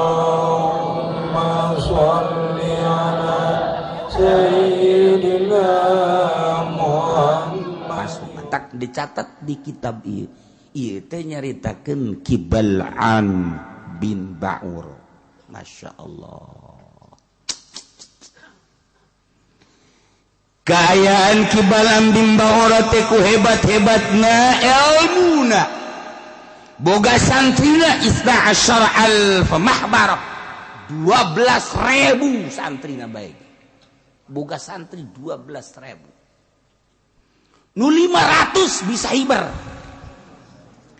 Allahumma sholli ala sayyidina Muhammad. Tak dicatat di kitab ieu. Ieu teh nyaritakeun Ki Bal'am bin Ba'ur. Masya Allah. Kaayaan Ki Bal'am bin Ba'ur teh ku hebat-hebatna ilmuna. Boga santrina isna asyara alf mahbarah. 12.000 santrina baik. Boga santri 12.000. Nu 500 bisa hiber.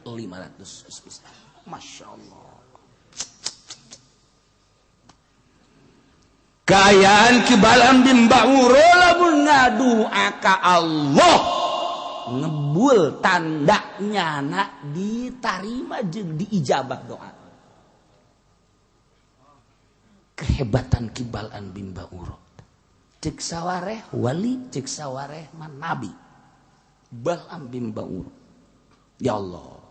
500 bisa. Masya Allah. Kaayaan Ki Bal'am bin Ba'ur lamun ngadua ka Allah ngebul tanda nyana ditarima jeung diijabah doa. Kehebatan Ki Bal'am bin Ba'ur. Cek sawareh wali, cek sawareh man nabi. Bal'am bin Ba'ur. Ya Allah.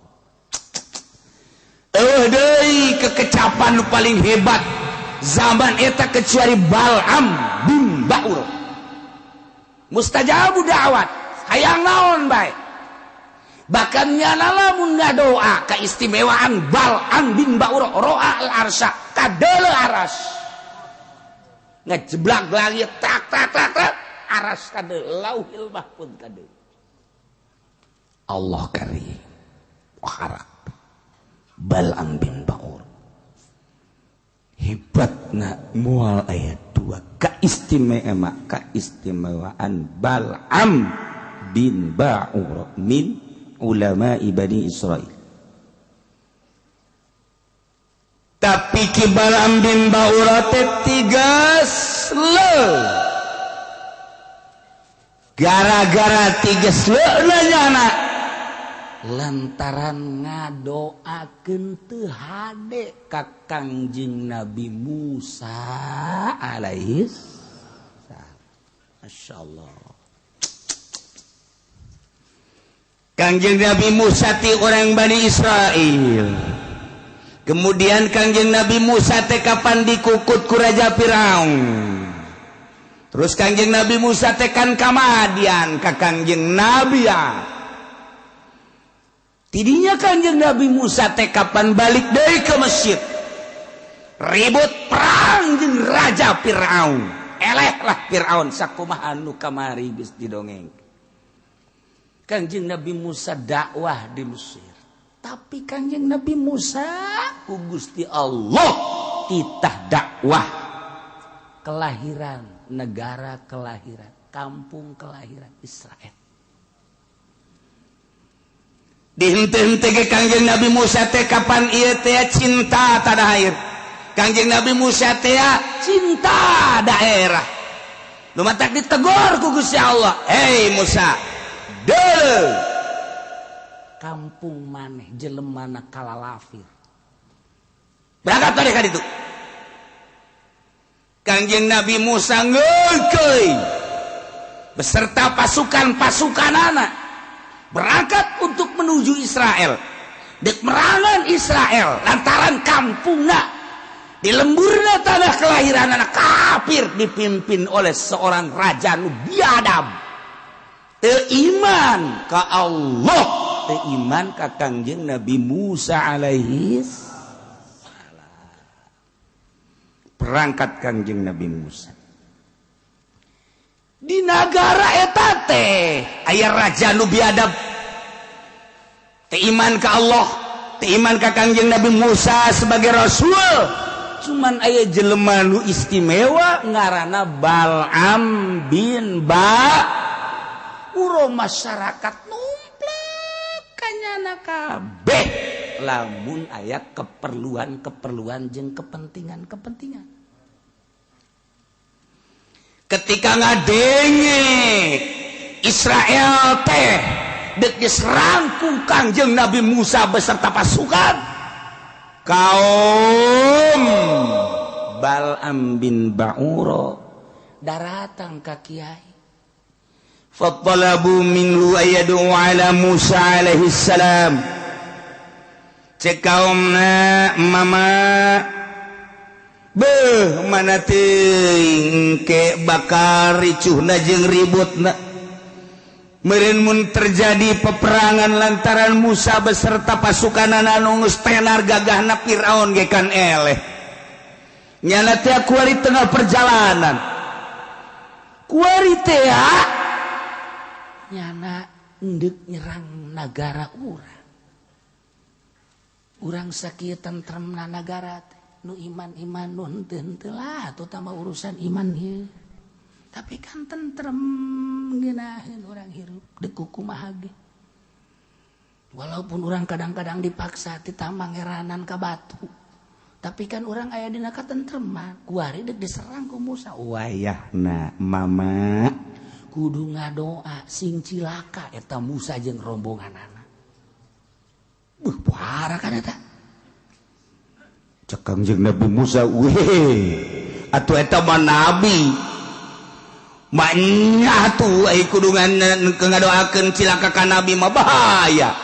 Deui kekecapan nu paling hebat zaman eta kecuali Bal'am bin Ba'ur. Mustajabu da'wat, hayang naon bae. Bahkan nyana lamun ngadoa keistimewaan Bal'am bin Ba'ur, ro'a al-arsya, kadeuleu aras. Ngejeblak langit tak tak tak tak, aras kadeuleu, lauhil mahfud kadeuleu. Allah karim. Waharap Bal'am bin Ba'ur. Hebatna mual ayat 2 keistimewaan Bal'am bin Ba'ur min ulama Bani Israil. Tapi Ki Bal'am bin Ba'ur teh tiga sleung. Gara-gara tiga sleungna nyana lantaran ngadoakeun teu hade ka Kangjeng Nabi Musa alaihis salam. Masyaallah. Kangjeng Nabi Musa ti orang Bani Israil. Kemudian Kangjeng Nabi Musa teh kapan dikukut ku Raja Firaun. Terus Kangjeng Nabi Musa teh kan ka Madian ka Kangjeng Nabi ya. Tidinya Kanjeng Nabi Musa teh kapan balik deui ke Mesir. Ribut perang jeung Raja Firaun. Eleh lah Firaun sakumaha nu kamari geus didongeng. Kanjeng Nabi Musa dakwah di Mesir. Tapi Kanjeng Nabi Musa ku Gusti Allah titah dakwah kelahiran, negara kelahiran, kampung kelahiran Israel. Dihente-hente ke Kangjeng Nabi Musa teh kapan ieu teh cinta tanah air. Kangjeng Nabi Musa teh cinta daerah. Nu matak ditegor ku Gusti Allah. Hei Musa, deuleu kampung maneh jelemana kalalafir. Berangkat tadi ka ditu. Kangjeng Nabi Musa ngeukeuy beserta pasukan-pasukanana berangkat untuk menuju Israel. Dek merangan Israel lantaran kampungna di lemburna tanah kelahiran anak kafir dipimpin oleh seorang raja nu biadab. Teu iman ka Allah, teu iman ka Kangjeng Nabi Musa alaihi salam. Berangkat Kangjeng Nabi Musa. Di nagara eta teh aya raja nu biadab. Teu iman ka Allah, teu iman ka Kangjeng Nabi Musa sebagai rasul. Cuman aya jelema nu istimewa ngaranna Bal'am bin Ba'ur. Masyarakat numplek kanyana kabeh lamun aya keperluan-keperluan jeung kepentingan-kepentingan. Ketika ngadenge Israel teh dek diserang ku Kangjeng Nabi Musa beserta pasukan, kaum Bal'am bin Ba'ur daratang ka kiai. Fattalabu minhu ayadu ala Musa alaihi salam. Cek kaumna mama beuh mana teuing ke bakal ricuhna jeung ributna. Meureun mun terjadi peperangan lantaran Musa beserta pasukanana anu geus tenar gagahna Firaun ge kan eleh. Nyana teh kuari tengah perjalanan. Kuari teh nyana endek nyerang nagara urang. Urang sakieu tentremna nagara teh. Nu iman-iman nu henteu-henteu lah terutama urusan iman ieu. Tapi kan tentrem ngeunaheun urang hirup deuk kumaha ge. Walaupun urang kadang-kadang dipaksa ti mangeranan ka batu. Tapi kan urang aya dina katentreman. Kuari deuk diserang ku Musa. Wayahna mama kudu ngadoa sing cilaka eta Musa jeung rombonganana. Beuh pohara kan eta. Cek Kangjeng Nabi Musa, weh atuh eta mah nabi. Maknya tuh ai kudu ngadoakeun cilaka ka nabi mah bahaya.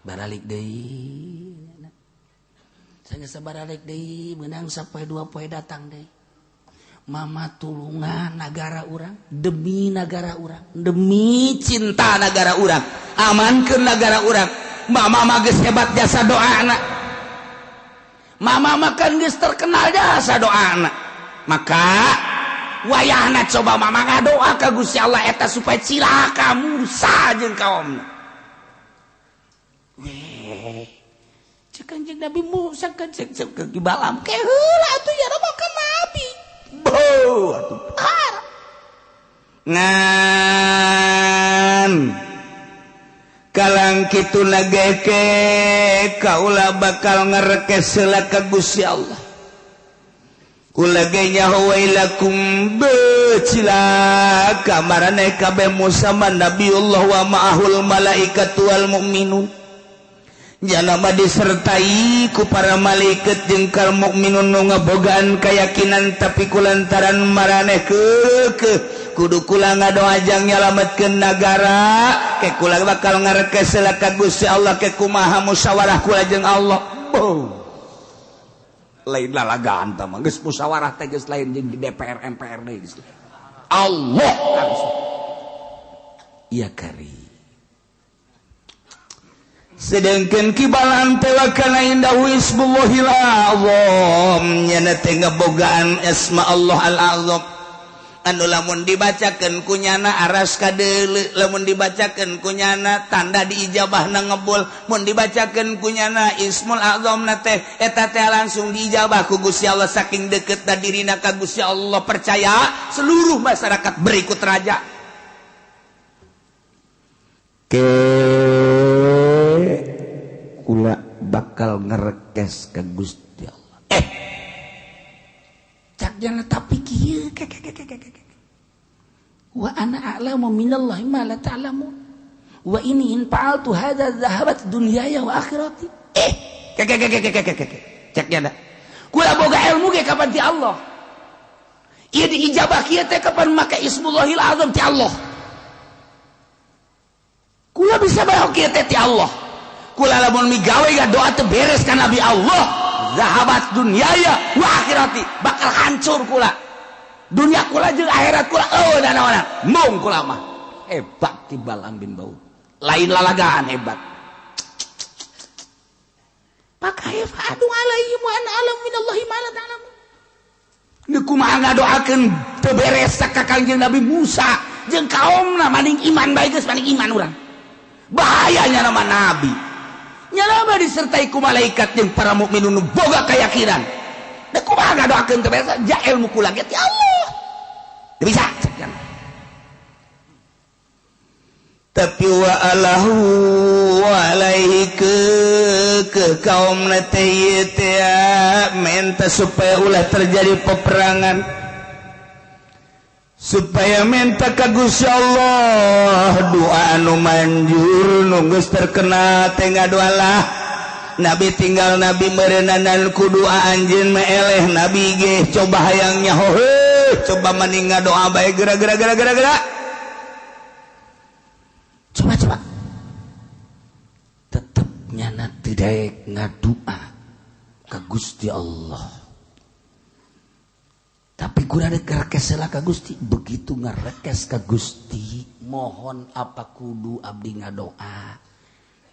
Baralik deui. Sanggeus baralik deui meunang sapoe dua poe datang deui. Mama tulungan nagara urang, demi nagara urang, demi cinta nagara urang, amankeun nagara urang. Mama mah geus hebat jasa doana. Mama mah kan geus terkenal jasa doana. Maka wayahna coba mama ngadoa ka Gusti Allah eta supaya cilaka Musa jeung kaumna. Weh, cek Kanjeng Nabi Musa kan cek cek ke Balam ke heula atuh ya kan nabi. Boh atuh parah. Ngan kalang kitu nageke kaula bakal ngerekes heula ka Gusti Allah. Kula ge nyaho wailakum becilaka maraneh kabeh Musa man Nabiullah wa ma'ahul malaikatu wal mu'minun. Jalama disertai ku para malaikat jeung kal mukminun nu ngabogaan keyakinan tapi kulantaran maraneh keukeuh kudu kula ngadoa jang nyalametkeun nagara ke kula bakal ngarekes heula ka Gusti Allah ke kumaha musyawarah kula jeung Allah. Boh. Lain lalagaan tah mah geus musyawarah teh geus lain jeung di DPR MPR deui geus. Allah langsung. Iya kari. Sedangkan kibalan teh wakana indahu ismullahil azam nyana teh ngebogaan asma Allah al-azam anu lamun dibacakeun ku nyana aras kadeuleu, lamun dibacakeun ku nyana tanda diijabahna ngebul, mun dibacakeun ku nyana ismul azamna teh eta teh langsung diijabah ku Gusti Allah saking deketna dirina ka Gusti Allah percaya seluruh masyarakat berikut raja. Ke kula bakal ngerekes ke Gusti Allah. Cak jangan tapi kieu ke wa ana a'lamu minallahi ma la ta'lamun wa ini in fa'altu hadza dhahabat dunyaya wa akhirati. Ke cak jana kula boga ilmu ge kapan ti Allah. Ieu diijabah kieu teh kapan make ismullahil azam ti Allah. Kula bisa bae kieu teh ti Allah. Kula lamun migawe doa teu beres ka Nabi Allah, zahabat dunyaya wa akhirati, bakal hancur kula. Dunia kula jeung akhirat kula eueuh danaonan. Mung kula mah hebat ti Balam bin Baur. Lain lalagaan hebat. Pakai fa'adu alaihi wa ana alam minallahi ma la ta'lamun. Nu kumaha ngadoakeun teu beres ka Kangjeng Nabi Musa jeung kaumna maning iman bae geus maning iman urang. Bahayanya nama nabi. Nyalama disertai ku malaikat jeung para mukminun nu boga keyakinan. Da kumaha ngadoakeun teu beres ja ilmu kula ge ti Allah. Teu bisa. Tapi wa alahu alaihi ke kaum teh minta supaya ulah terjadi peperangan, supaya minta ka Gusti Allah doa anu manjur nu geus terkenal teh ngadoalah Nabi tinggal Nabi meureunana ku doa anjeun mah eleh Nabi ge coba hayang nyaho heuh coba maning ngadoa bae geura geura geura geura geura coba-coba tetep Nyana teu daek ngadua ka Gusti Allah. Tapi kurang rekes lah ka Gusti. Begitu ngarekes ka Gusti, mohon apa kudu abdi ngadoa.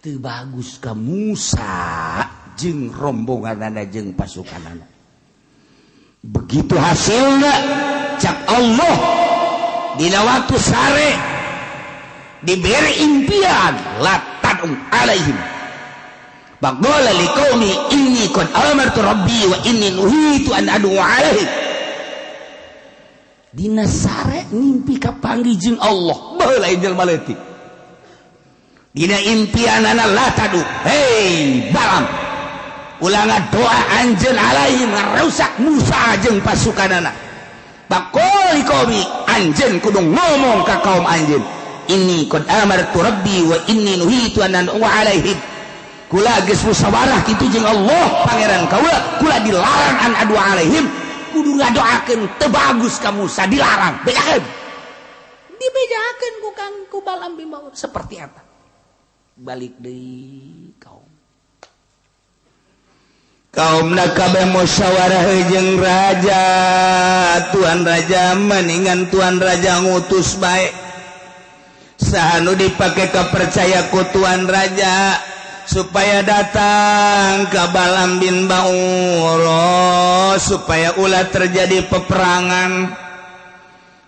Teu bagus ka Musa jeung rombonganana jeung pasukanana. Begitu hasilna cak Allah dina waktu sare diberi impian la tad'u alaihim. Baqala liqaumi inni qad amartu rabbi wa inni nuhitu an ad'u alaihim. Dina sare ngimpi kapanggih jeung Allah baheula jelema leutik. Dina impianana la tadu, hei Balam, ulah ngadoa anjeun alaihim ngarusak Musa jeung pasukanana. Baqala liqaumi anjeun kudu ngomong ka kaum anjeun, inni qad amartu rabbi wa inni nuhitu an ad'u alaihim. Kula geus musyawarah kitu jeung Allah pangeran kaula, kula dilarang an adu alaihim, kudu ngadoakeun teu bagus ka Musa dilarang. Bejakeun. Dibejakeun ku Kang ku Balam bin Baur seperti apa? Balik deui kaum. Kaumna kabeh musyawarah jeung raja, tuan raja mendingan tuan raja ngutus bae. Saha nu dipake kapercaya ku tuan raja supaya datang ke Balam bin Bauro supaya ulah terjadi peperangan.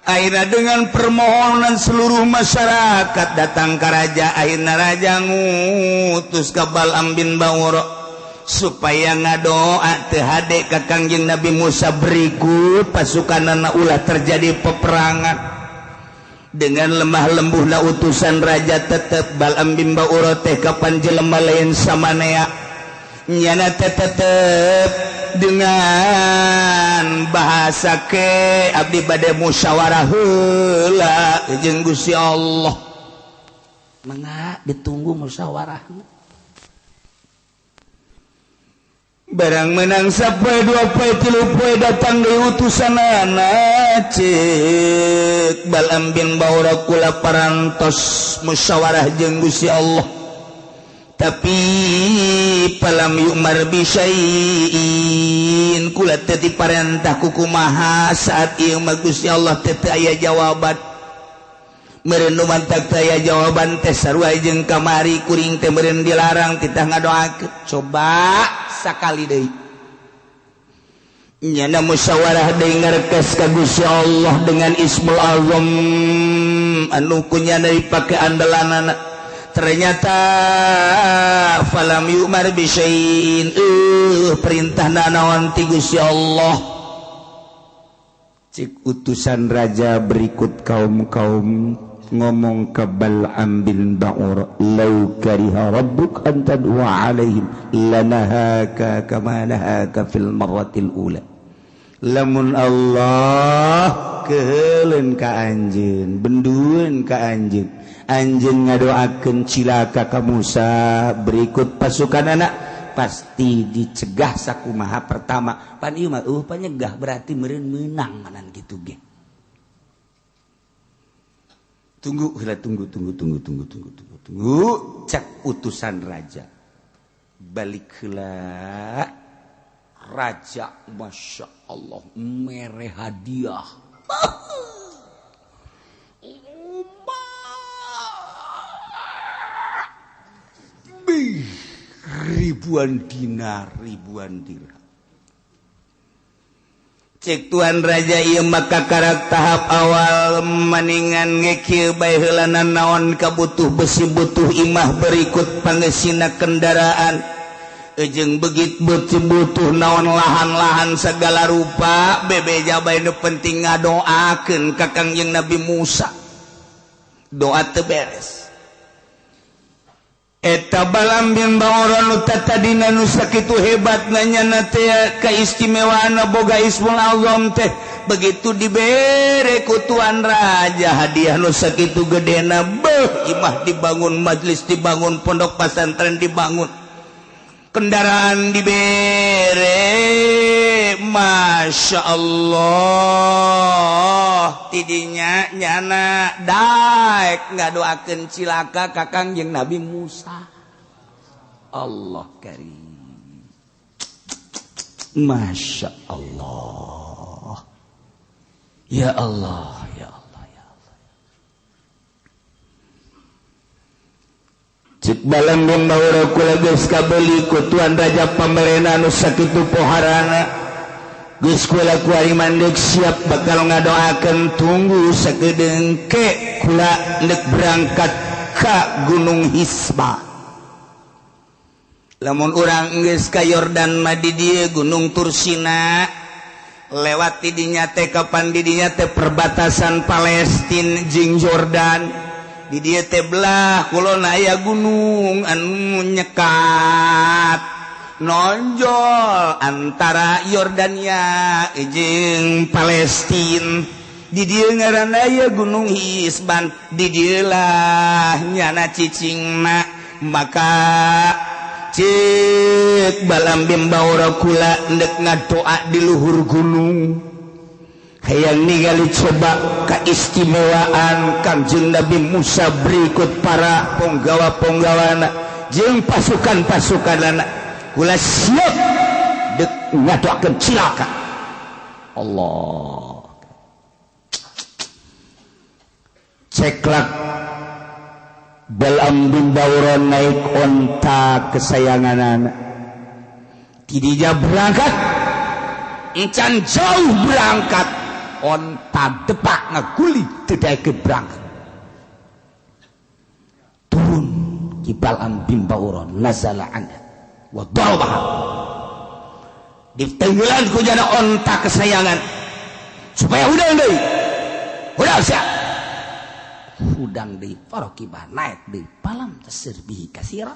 Akhirnya dengan permohonan seluruh masyarakat datang ke raja. Akhirnya raja ngutus ke Balam bin Bauro supaya ngadoa teu hade ka Kangjeng Nabi Musa berikut pasukanana ulah terjadi peperangan. Dengan lemah lembuhna utusan raja tetep Balam bin Bauro teh kapan jelema lain samanea nyana teh tetep dengan bahasa ke abdi bade musyawarah heula jeung Gusti Allah. Mangga ditunggu musyawarahna. Barang menang sapoe dua poe tilu poe datang deui utusanana cek Balam bin Baura kula parantos musyawarah jeung Gusti Allah. Tapi palam yu'mar bi syai'in, kula teu diparentah ku kumaha saat ieu mah Gusti Allah teu aya jawaban. Meureun nu mantak teu aya jawaban teh sarua jeung kamari kuring teh meureun dilarang titah ngadoakeun. Coba sakali deui nyana musyawarah deui ngarekes ka Gusti Allah dengan Ismul Azam anu kunyana dipake andalanana. Ternyata falam yu'mar bi syai'in, perintahna naon ti Gusti Allah. Cik utusan raja berikut kaum-kaum ngomong ke Bal'am bin Ba'ur, lau kariha rabbuk an tad'a alaihim lanahaka kama nahaka fil marratil ula. Lamun Allah keheuleun ka anjeun, bendueun ka anjeun, anjeun ngadoakeun cilaka ka Musa berikut pasukan anak pasti dicegah sakumaha pertama. Pan ieu mah panyegah berarti meureun meunang manan kitu ge. Tunggu heula, tunggu tunggu tunggu tunggu tunggu tunggu tunggu cek utusan raja. Balik heula raja, masya Allah mere hadiah. Ribuan dinar, ribuan dirham. Cek tuan raja ieu maka karak tahap awal maningan ngekil bae heulana naon kabutuh besi butuh imah berikut pangesina kendaraan jeung begit beuti butuh naon lahan-lahan segala rupa bebeja bae nu penting ngadoakeun ka Kangjeng Nabi Musa. Doa teu beres. Eta Balam bin Baura nu tatadina nu sakitu hebatna nyana teh kaistimewaanna boga Ismul Azam teh begitu dibere ku tuan raja hadiah nu sakitu gedena, beuh imah dibangun, majlis dibangun, pondok pesantren dibangun, kendaraan dibere, masya Allah tidinya nyana daek ngadoakeun cilaka ka Kangjeng Nabi Musa. Allah karim. Masya Allah. Ya Allah, ya Allah, ya Allah. Cik Balam bin Baura kula geus kabeli ku tuan raja pamarena anu sakitu poharana. Geus kula kuari mandek siap bakal ngadoakeun tunggu sakedeung ke kula ndek berangkat ka Gunung Hisba. Lamun urang geus ka Yordan mah di dieu Gunung Tursina lewat di dinya teh kapan di dinya teh perbatasan Palestina jeung Jordan. Di dieu teh belah kulon aya gunung anu nyekat nonjol antara Yordania jeung Palestina. Di dieu ngaranna aya Gunung Hisban, di dieu lah nyana cicingna. Maka cek Balam bin Baura kula ndek ngadoa di luhur gunung hayang ningali coba keistimewaan Kangjeng Nabi Musa berikut para ponggawa-ponggawana jeung pasukan-pasukanana. Kula siap dek ngadoakeun cilaka. Allah. Ceklak Balam bin Baura naik onta kesayanganana. Tidinya berangkat, encan jauh berangkat, onta depak ngaguli tidak ke berangkat. Turun ki Balam bin Baura nazala anha wa darabaha. Ditenggelan ku jana onta kesayangan supaya hudang deui. Hudang sia. Hudang deui farokibah naik deui palam tasir bihi kasira.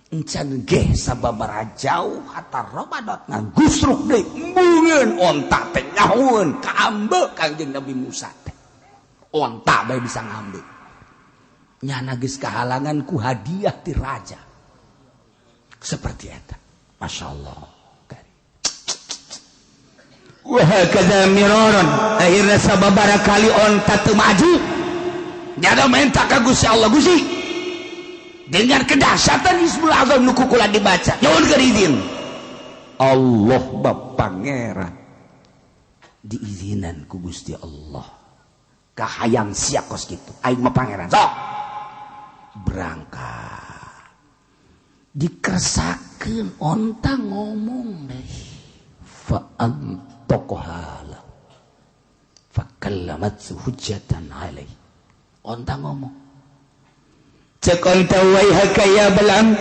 Encan geh sababaraha jauh hatta romadot ngagusruk deui embungeun onta teh nyahueun kaambe Kangjeng Nabi Musa teh. Onta bae bisa ngambe. Nyana geus kahalangan ku hadiah ti raja. Seperti eta. Masya Allah. Wah kada miroron. Akhirnya sababara kali onta teu maju. Nyana minta ka Gusti Allah, Gusti. Dengan kedahsyatan Ismul Azam nu kukula dibaca. Nyuhun keur izin. Allah bab pangeran. Diizinan ku Gusti Allah. Kahayang sia kos kitu. Aing mah pangeran. Sok. Berangkat. Dikersakeun onta ngomong deh. Fa antoqahala fa kallamat hujjatan alai. Onta ngomong. Cek onta waihaka ya Balam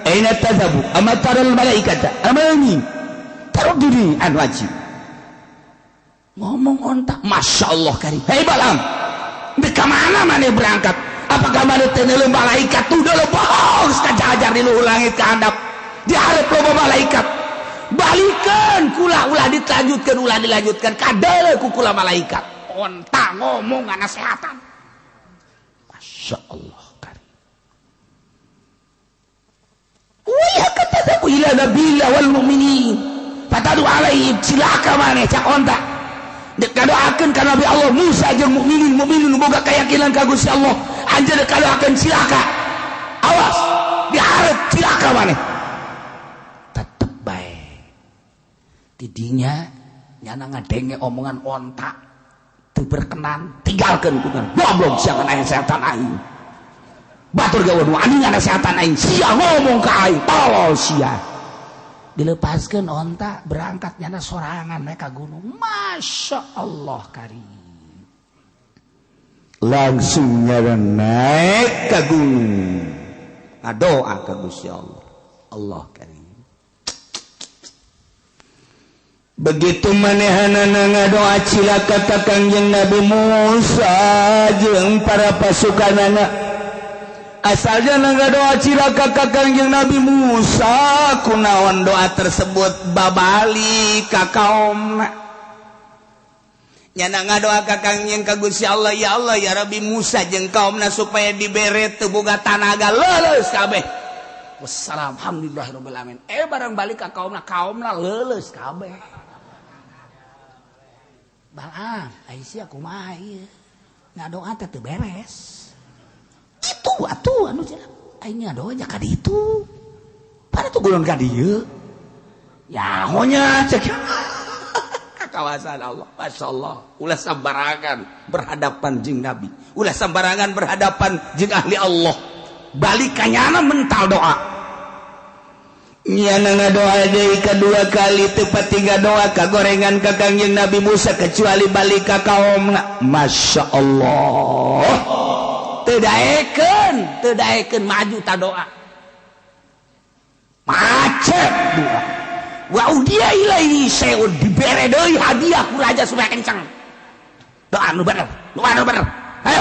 aina tadhabu ama taral malaikata amani taruddini an wajib. Ngomong onta, Masya Allah karim. Hei Balam, di mana mana berangkat? Apakah mana teu malaikat tuh udah bohong sekajajar di luhur langit ke handap. Diharap loba malaikat. Balikan kula ulah dilanjutkan ulah dilanjutkan kadele ku kula malaikat. Onta ngomong nasehatan. Masya Allah karim. Wih kata ila nabila wal mu'minin. Fatadu alaihim cilaka maneh cak onta. Dek kadoakeun ka Nabi Allah Musa jeung mukminin mukminin boga keyakinan ka Gusti Allah. Anjeun dek kadoakeun cilaka. Awas dihareup cilaka maneh. Tetep bae. Tidinya nyana ngadenge omongan onta teu berkenan tinggalkeun ku goblok sia kana aya setan aing. Batur gawe nu anjing ana setan aing sia ngomong ka aing tolol sia. Dilepaskeun onta berangkat nyana sorangan naik ka gunung. Masya Allah karim. Langsung nyana naik ka gunung. Ngadoa ka Gusti Allah. Allah karim. Begitu manehanana ngadoa cilaka ka Kangjeng Nabi Musa jeung para pasukanana. Asalnya ngadoa cilaka ka Kangjeng Nabi Musa kunaon doa tersebut babali ka kaomna. Nyana ngadoa ka Kangjeng ka Gusti Allah, ya Allah ya Rabbi Musa jeung kaomna supaya dibere teu boga tanaga leuleus kabeh. Wassalam alhamdulillahirabbil alamin. Barang balik ka kaomna, kaomna leuleus kabeh. Balaam, ai sia kumaha ieu? Ngadoa teh teu beres. Itu atuh anu cenah. Aing ngadoa nya ka ditu. Pan itu gulon ka dieu. Yahonya cek kawasan Allah. Masya Allah. Ulah sambarangan berhadapan jeung Nabi. Ulah sambarangan berhadapan jeung ahli Allah. Balik kanyana mental doa. Nyana ngadoa deui kadua kali tepat tiga doa kagorengan ka Kangjeng Nabi Musa kecuali balik ka kaomna. Masya Allah. Teu daekeun maju ta doa. Macet doa. Wa udia ilaihi syai'un dibere deui hadiah ku raja supaya kencang. Doa nu bener, doa nu bener. Ayo,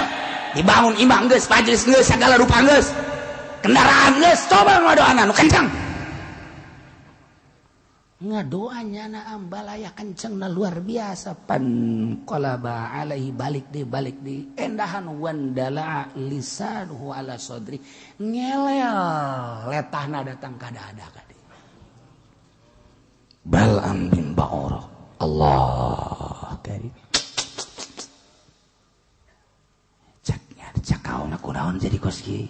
dibangun imah geus, majelis geus, segala rupa geus. Kendaraan geus, coba ngadoana nu kencang. Ngadoanya na ambalaya kencang na luar biasa. Pan qalaba alaihi balik deui endahan wandala lisanuhu ala sadri. Ngelel letahna datang ka dada ka Bal'am bin Ba'ura. Allah karim. Caknya cakauna kunaon jadi kos kieu.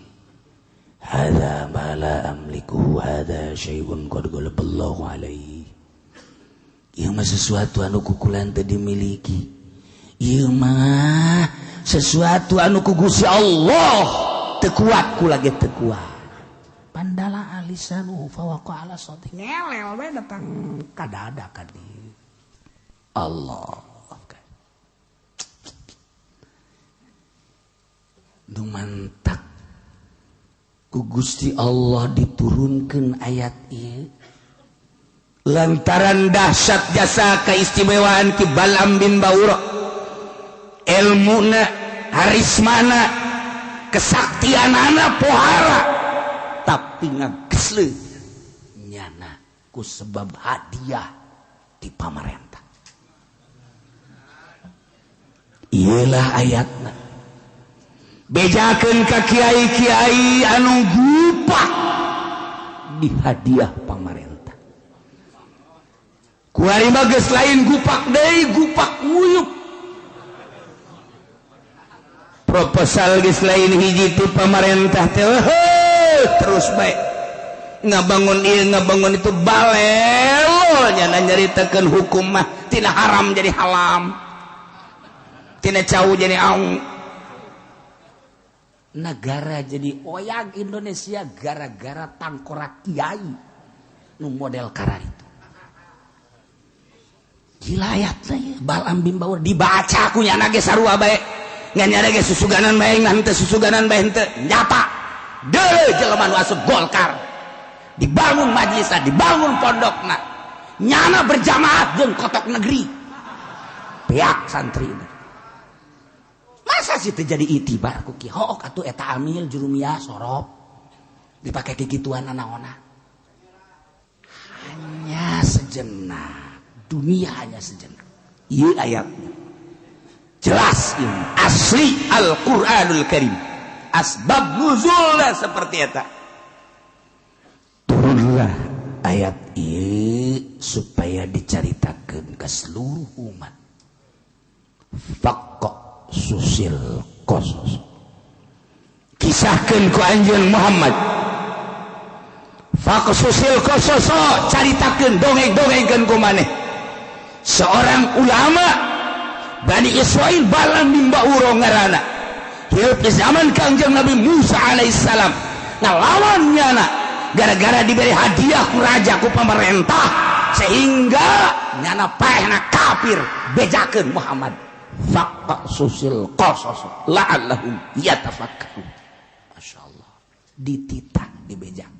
Hadza ma la amliku hadza syai'un qad ghalaballahu alaihi. Ieu mah sesuatu anu kukulan teu dimiliki. Ieu mah sesuatu anu ku Gusti Allah teu kuat kula ge teu kuat. Pandala alisanu fawaqa ala soti ngelel we datang ka dada ka dieu. Allah. Nu mantak ku Gusti Allah diturunkeun ayat ieu lantaran dahsyat jasa keistimewaan Ki Bal'am bin Ba'ura, ilmuna, harismana, kesaktianana pohara, tapi ngagesle nyana ku sebab hadiah di pamarentah. Iyalah ayatna. Bejakeun ka kiai-kiai anu gupak di hadiah pamarentah. Kuari mah geus lain gupak deui, gupak nguyup. Proposal geus lain hiji ti pamarentah teh. Terus baik ngabangun ieu ngabangun itu balelo nyana nyaritakeun hukum mah tina haram jadi halam, tina cau jadi aung. Negara jadi oyag Indonesia gara-gara tangkorak kiai nu model kara itu. Gila ayatna ieu Bal'am bin Ba'ura dibaca ku nyana ge sarua bae, ngan nyana ge susuganan bae ngan teu susuganan bae henteu nyata. Deuleu jelema nu asup Golkar dibangun majelisna, dibangun pondokna, nyana berjamaah jeung kotok negeri pihak santri. Masa sih terjadi itibar ku kieu hook atuh eta amil jurumiyah sorop dipake kikituan anaona. Hanya sejenak, dunia hanya sejenak. Ieu ayatnya jelas ini asli Al-Qur'anul Karim. Asbab nuzulnya seperti eta. Turunlah ayat ini supaya dicaritakeun ke seluruh umat. Faqqa susil qasos. Kisahkeun ku anjeun Muhammad. Faqqa susil qasos, caritakeun dongeng-dongengkeun ku maneh. Seorang ulama Bani Israil Bal'am bin Ba'ura ngaranna. Hidup di zaman Kangjeng Nabi Musa alaihissalam ngelawan nyana gara-gara diberi hadiah ku raja ku pemerintah sehingga nyana paehna kafir bejakeun Muhammad. Faqqa susil qasas la'allahum yatafakkarun. Masya Allah, dititah dibejak.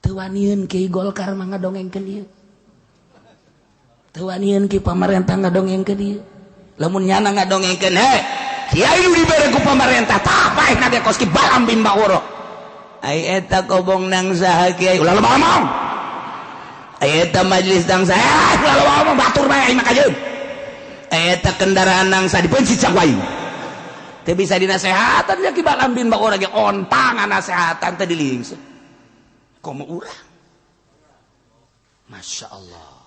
Teu wanieun ki Golkar mah ngadongengkeun ieu. Teu wanieun ki pamarentah ngadongengkeun ieu. Lamun nyana ngadongengkeun he kiai nu dibere ku pamarentah tah paehna ge kos ki Bal'am bin Ba'ura. Ai eta kobong nang saha kiai ulah loba omong. Ai eta majelis nang saha ulah loba omong batur bae aing mah kajeun. Ai eta kendaraan nang saha dipencit cak wae. Teu bisa dinasehatan ya ki Bal'am bin Ba'ura ge ontang nasehatan teh dilingseut. Komo urang. Masya Allah.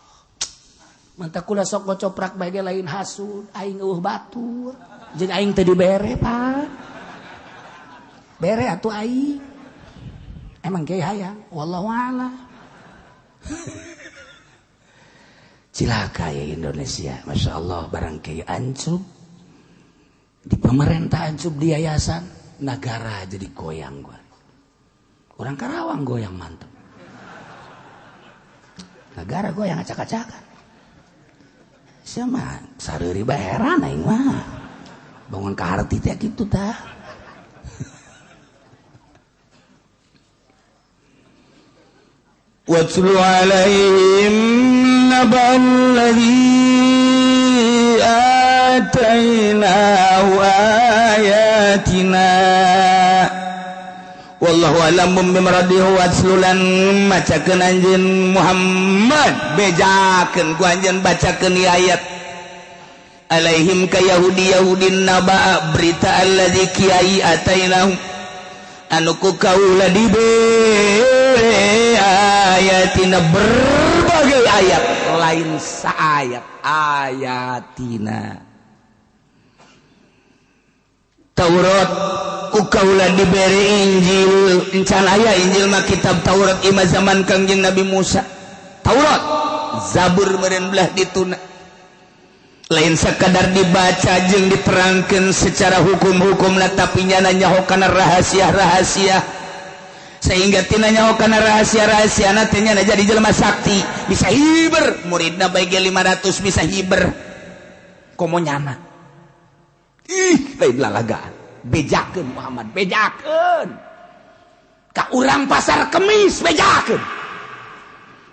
Mantak kula sok ngocoprak bae ge lain hasud, aing eueuh batur. Jeung aing teu dibere, Pak. Bere atuh aing. Emang kiai hayang, wallahu a'lam. Cilaka ya Indonesia, Masya Allah, barang kiai ancub di pemerintah, ancub di yayasan negara jadi goyang gua. Orang Karawang goyang mantep. Negara goyang acak-acakan. Siapa sareuri bae heran aing mah. Bangun ka harti teh kitu tah. Watlu alaihim naba'al ladzi atainahu ayatina wallahu a'lam bimradihi watslulan macakeun anjeun Muhammad bejakeun ku anjeun bacakeun ieu ayat alaihim ka Yahudi Yahudin naba'a berita alladzi kiai atainahu anu ku kaula dibere ayatina berbagai ayat lain saayat ayatina Taurat ku kaula dibere Injil encan aya Injil mah kitab Taurat ima zaman Kangjeng Nabi Musa Taurat Zabur meureun belah dituna lain sekadar dibaca jeung diterangkeun secara hukum-hukumna tapi nyana nyaho kana rahasia-rahasia sehingga tina nyaho kana rahasia-rahasiana teh nyana jadi jelema sakti bisa hiber muridna bae ge 500 bisa hiber komo nyana ih lain lalagaan bejakeun Muhammad bejakeun ka urang Pasar Kemis bejakeun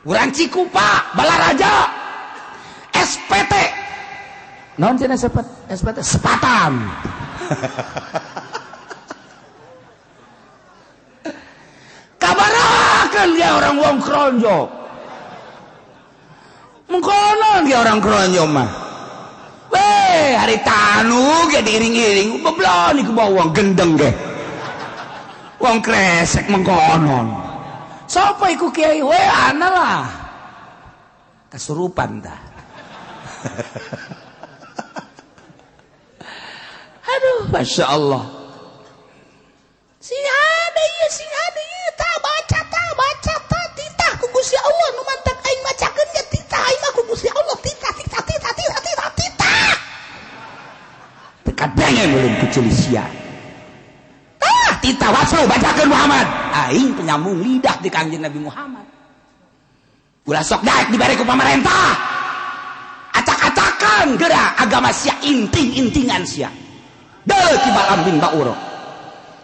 urang Cikupa Balaraja SPT naon cenah SPT sepatan kabarakeun dia orang wong kronjo mengkonon dia orang kronjo mah weh hari tanu ge diiring-iring beblon iku bawa wong gendeng ge wong kresek mengkonon sapa iku kiai we ana lah kesurupan tah. Aduh, Masya Allah. Sing ada ieu, sing ada ieu, ta baca ta titah ku Gusti Allah nu mantak aing macakeun ge titah aing mah ku Gusti Allah titah titah titah titah titah titah. Teu kadengen ulun ku sia. Tah titah waslu bacakeun Muhammad. Aing penyambung lidah di Kangjeng Nabi Muhammad. Ulah sok daek dibere ku pamarentah. Acak-acakan geura agama sia inting-intingan sia. Deuh ki Balaam bin Bauro.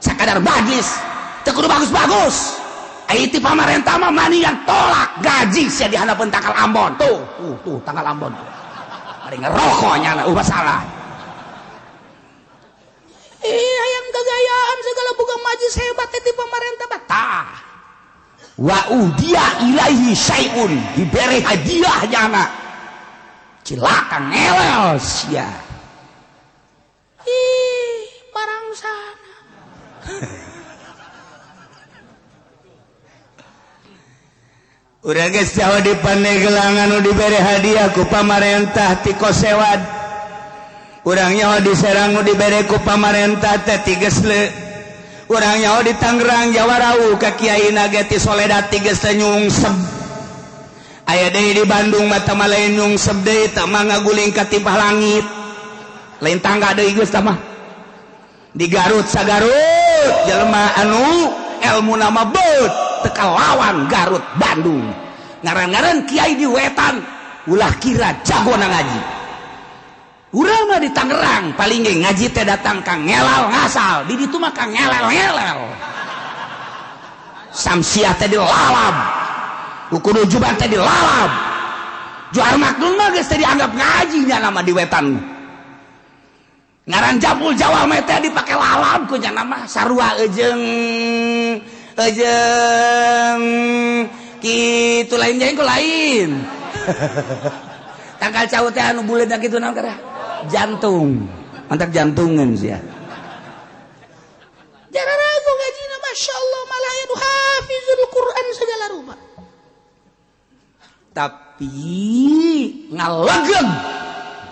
Sakadar majlis teu kudu bagus-bagus. Ai ti pamarentah mah manian tolak gaji sia di handapeun tangkal Ambon. Tuh, tuh tangkal Ambon. Bari ngerokok nyana masalah. Ih, hayang gagayaan segala boga majlis hebat ti pamarentah mah. Tah. Wa udia ilaihi syai'un dibere hadiah nyana. Cilaka ngelel sia. Ih, barang sana. Urang geus jauh di Pandeglang anu dibere hadiah ku pamarentah ti Kosewad. Urang nyaho di Serang nu dibere ku pamarentah teh ti Gesle. Urang nyaho di Tangerang Jawarau ka kiai ge ti Soledad ti Gesle nyungsep. Aya deui di Bandung mah teh lain nyungsep deui teh mah ngaguling ka tipah langit. Lain tangga deui geus tah mah. Di Garut sagarut jelema anu ilmu nama beut teu kalawan Garut Bandung. Ngaran-ngaran kiai di wetan ulah kira jago na ngaji. Urang mah di Tangerang paling ge ngaji teh datang ka ngelal ngasal, di ditu mah ka ngelel-ngelel. Samsiah teh dilalab. Kudu juban teh dilalab. Juar maknun mah geus teh dianggap ngaji nya nama di wetan. Ngaran Jabul Jawa mah teh dipake lalab ku nya nama sarua ejeung ejeung kitu lain jeung ku lain. Tangkal cau teh anu buleud kitu naon kada? Jantung. Mantap jantungan sia. Jararago ngajina masyaallah malah anu hafizul Quran segala rupa. Tapi ngalegeg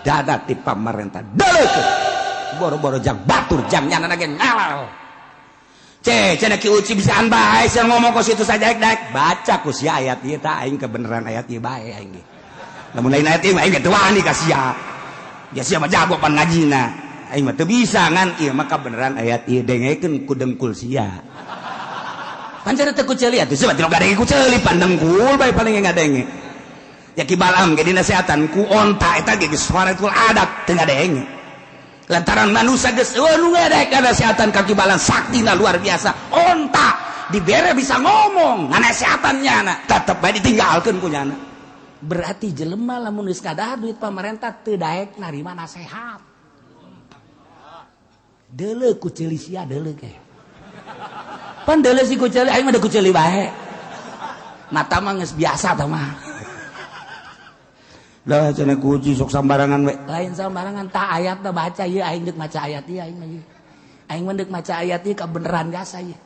dada ti pamarentah. Daleukeun. Boro-boro jang batur jang nyana ge ngalal. Ceh, cenah Ki Uci bisaan bae sia ngomong kos itu saja daek baca ku sia ayat ieu tah aing kebenaran ayat ieu bae aing ge. Lamun lain ayat ieu aing ge teu wani ka sia. Ya sia mah jago pan ngajina. Aing mah teu bisa ngan ieu mah kabeneran ayat ieu dengekeun ku dengkul sia. Pancar teu ku ceuli atuh sia mah teu ngadenge ku ceuli pan dengkul bae paling ngadenge. Ya Ki Balam ge dinasehatan ku onta eta ge geus suaratul adat teu ngadenge. Lantaran manusia geus eueuh nu ngadek nasehatan ka Ki Balam saktina luar biasa. Onta dibere bisa ngomong nganasehatan nyana tetep bae ditinggalkeun ku nyana. Berarti jelema lamun geus kadahar duit pamarentah teu daek narima nasehat. Deuleu ku ceuli sia deuleu ke. Pan deuleu si ku ceuli aing mah da ku ceuli bae. Mata mah geus biasa tah mah. Lah cenah ku Uci sok sambarangan we. Lain sambarangan tah ayatna baca ieu aing deuk maca ayat ieu aing mah ieu. Aing mah deuk maca ayat ieu kabeneran jasa ieu.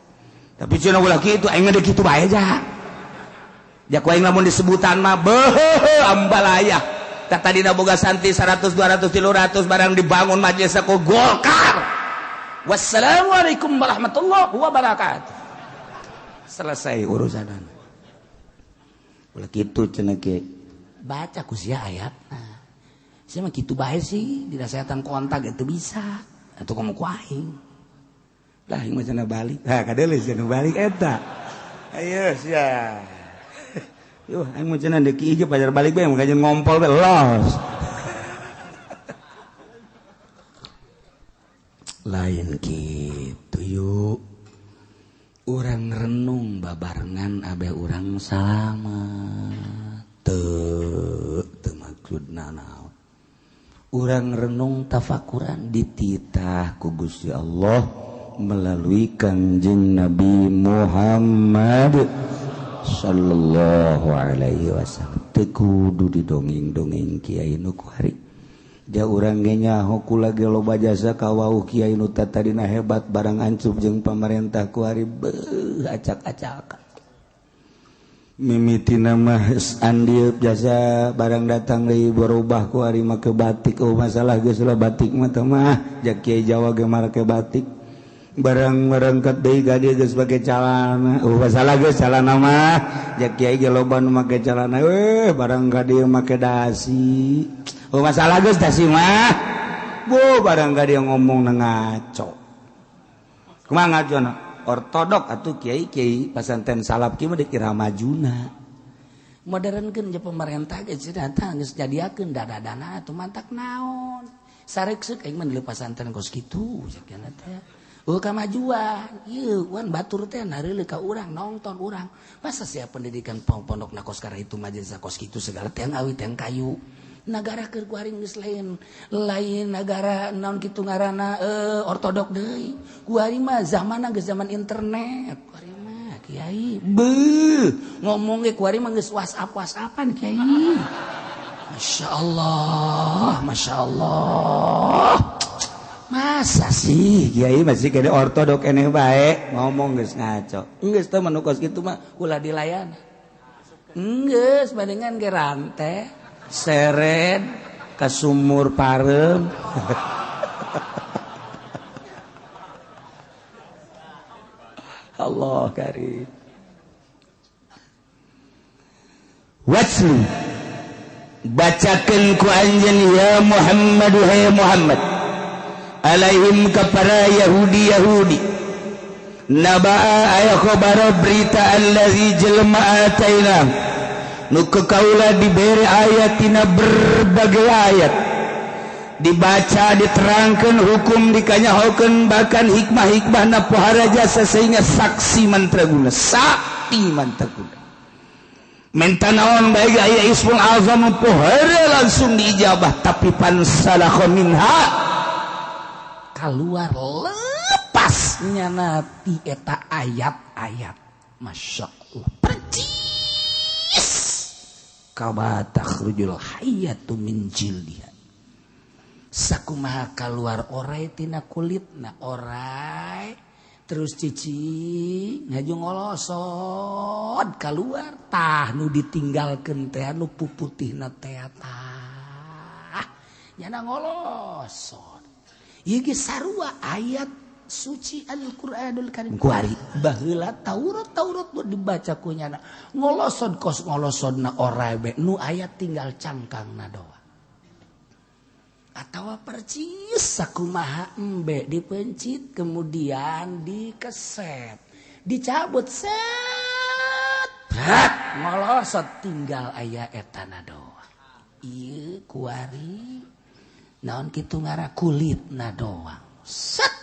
Tapi cenah ulah kitu aing mah deuk kitu bae ja. Ja ku aing lamun disebutan mah beuh ambalaya. Tah tadina boga santi 100 200 300 barang dibangun majelis ku Golkar. Wassalamualaikum warahmatullahi wabarakatuh. Selesai urusanan. Ulah kitu cenah ke. Baca ku sia ayatna. Sia mah kitu bae sih, dinasehatan kontak teu bisa. Atuh komo ku aing. Lah aing mah cenah balik. Ha kadeuleu cenah balik eta. Ayo sia. Yuh aing mah cenah deuk ieu pajar balik bae mah kajeun ngompol bae los. Lain kitu yuk. Urang renung babarengan abeh urang salamet. Teu maksudna naon. Urang renung tafakuran dititah ku Gusti Allah melalui Kangjeng Nabi Muhammad sallallahu alaihi wasallam. Teu kudu didongeng-dongeng kiai nu kuari. Ja urang ge nyaho kula ge loba jasa ka wauh kiai nu tadina hebat barang ancup jeung pamarentah kuari beuh acak-acakan. Mimiti nama andi jasa barang datang deui berubah ku ari make batik. Oh masalah geus lah batik mah teh mah ja kiai Jawa ge make batik. Barang merengket deui ka dieu geus make calana. Oh masalah geus calana mah ja kiai ge loba nu make calana. Weh barang ka dieu make dasi. Oh masalah geus dasi mah. Bu barang ka dieu ngomong na ngaco. Kumaha ngacona? Ortodok atuh kiai-kiai pasantren salaf kieu mah dikira majuna. Modernkeun je pemerintah ge cenah tah geus jadiakeun dana-dana atuh mantak naon. Sareuk-seuk aing mah deuleu pasantren kos kitu sakieu teh. Eueuh kamajuan, ieu wan batur teh nareuleuh ka urang nonton urang. Masa sia pendidikan pondokna kos karena itu majelis kos kitu segala teh awi teh kayu. Nagara keur kuaring geus lain lain nagara naon kitu ngaranna ortodok deui. Kuari mah zamanna geus zaman internet. Kuari mah kiai beuh ngomong ge kuari mah geus WhatsApp-WhatsAppan kiai. Masyaallah, masyaallah. Masa sih kiai masih kene ortodok eneh bae ngomong geus ngaco. Geus teh mah nu kos kitu mah ulah dilayan. Geus bandingan ge rante. Seren ke sumur parem. Allah karim. Watslu bacakeun ku anjeun ya Muhammad hai Muhammad alaihim kepada Yahudi Yahudi nabaa aya khabar berita allazi jelma ataina nu kaula diberi ayatina berbagai ayat dibaca diterangkan hukum dikanyahokeun bahkan hikmah-hikmahna pohara jasa sehingga saksi mantraguna sakti mantraguna minta naon bae aya ismul azam pohara langsung diijabah tapi pansalakha minha keluar lepasnya nanti eta ayat-ayat. Masya Allah percis kama takhrujul hayyatu min jildiha. Sakumaha kaluar orai tina kulitna orai terus cici ngaju ngolosod kaluar tah nu ditinggalkeun teh nu puputihna teh tah nyana ngolosod. Ieu ge sarua ayat Suci Al-Qur'anul Karim. Kuari baheula Taurat Taurat nu dibaca ku nyana. Ngolosod kos ngolosodna ora be nu aya tinggal cangkangna doa. Atawa percis sakumaha embe dipencit kemudian dikeset. Dicabut set. Hat ngolosod tinggal aya etana doa. Ieu kuari naon kitu ngara kulitna doang. Set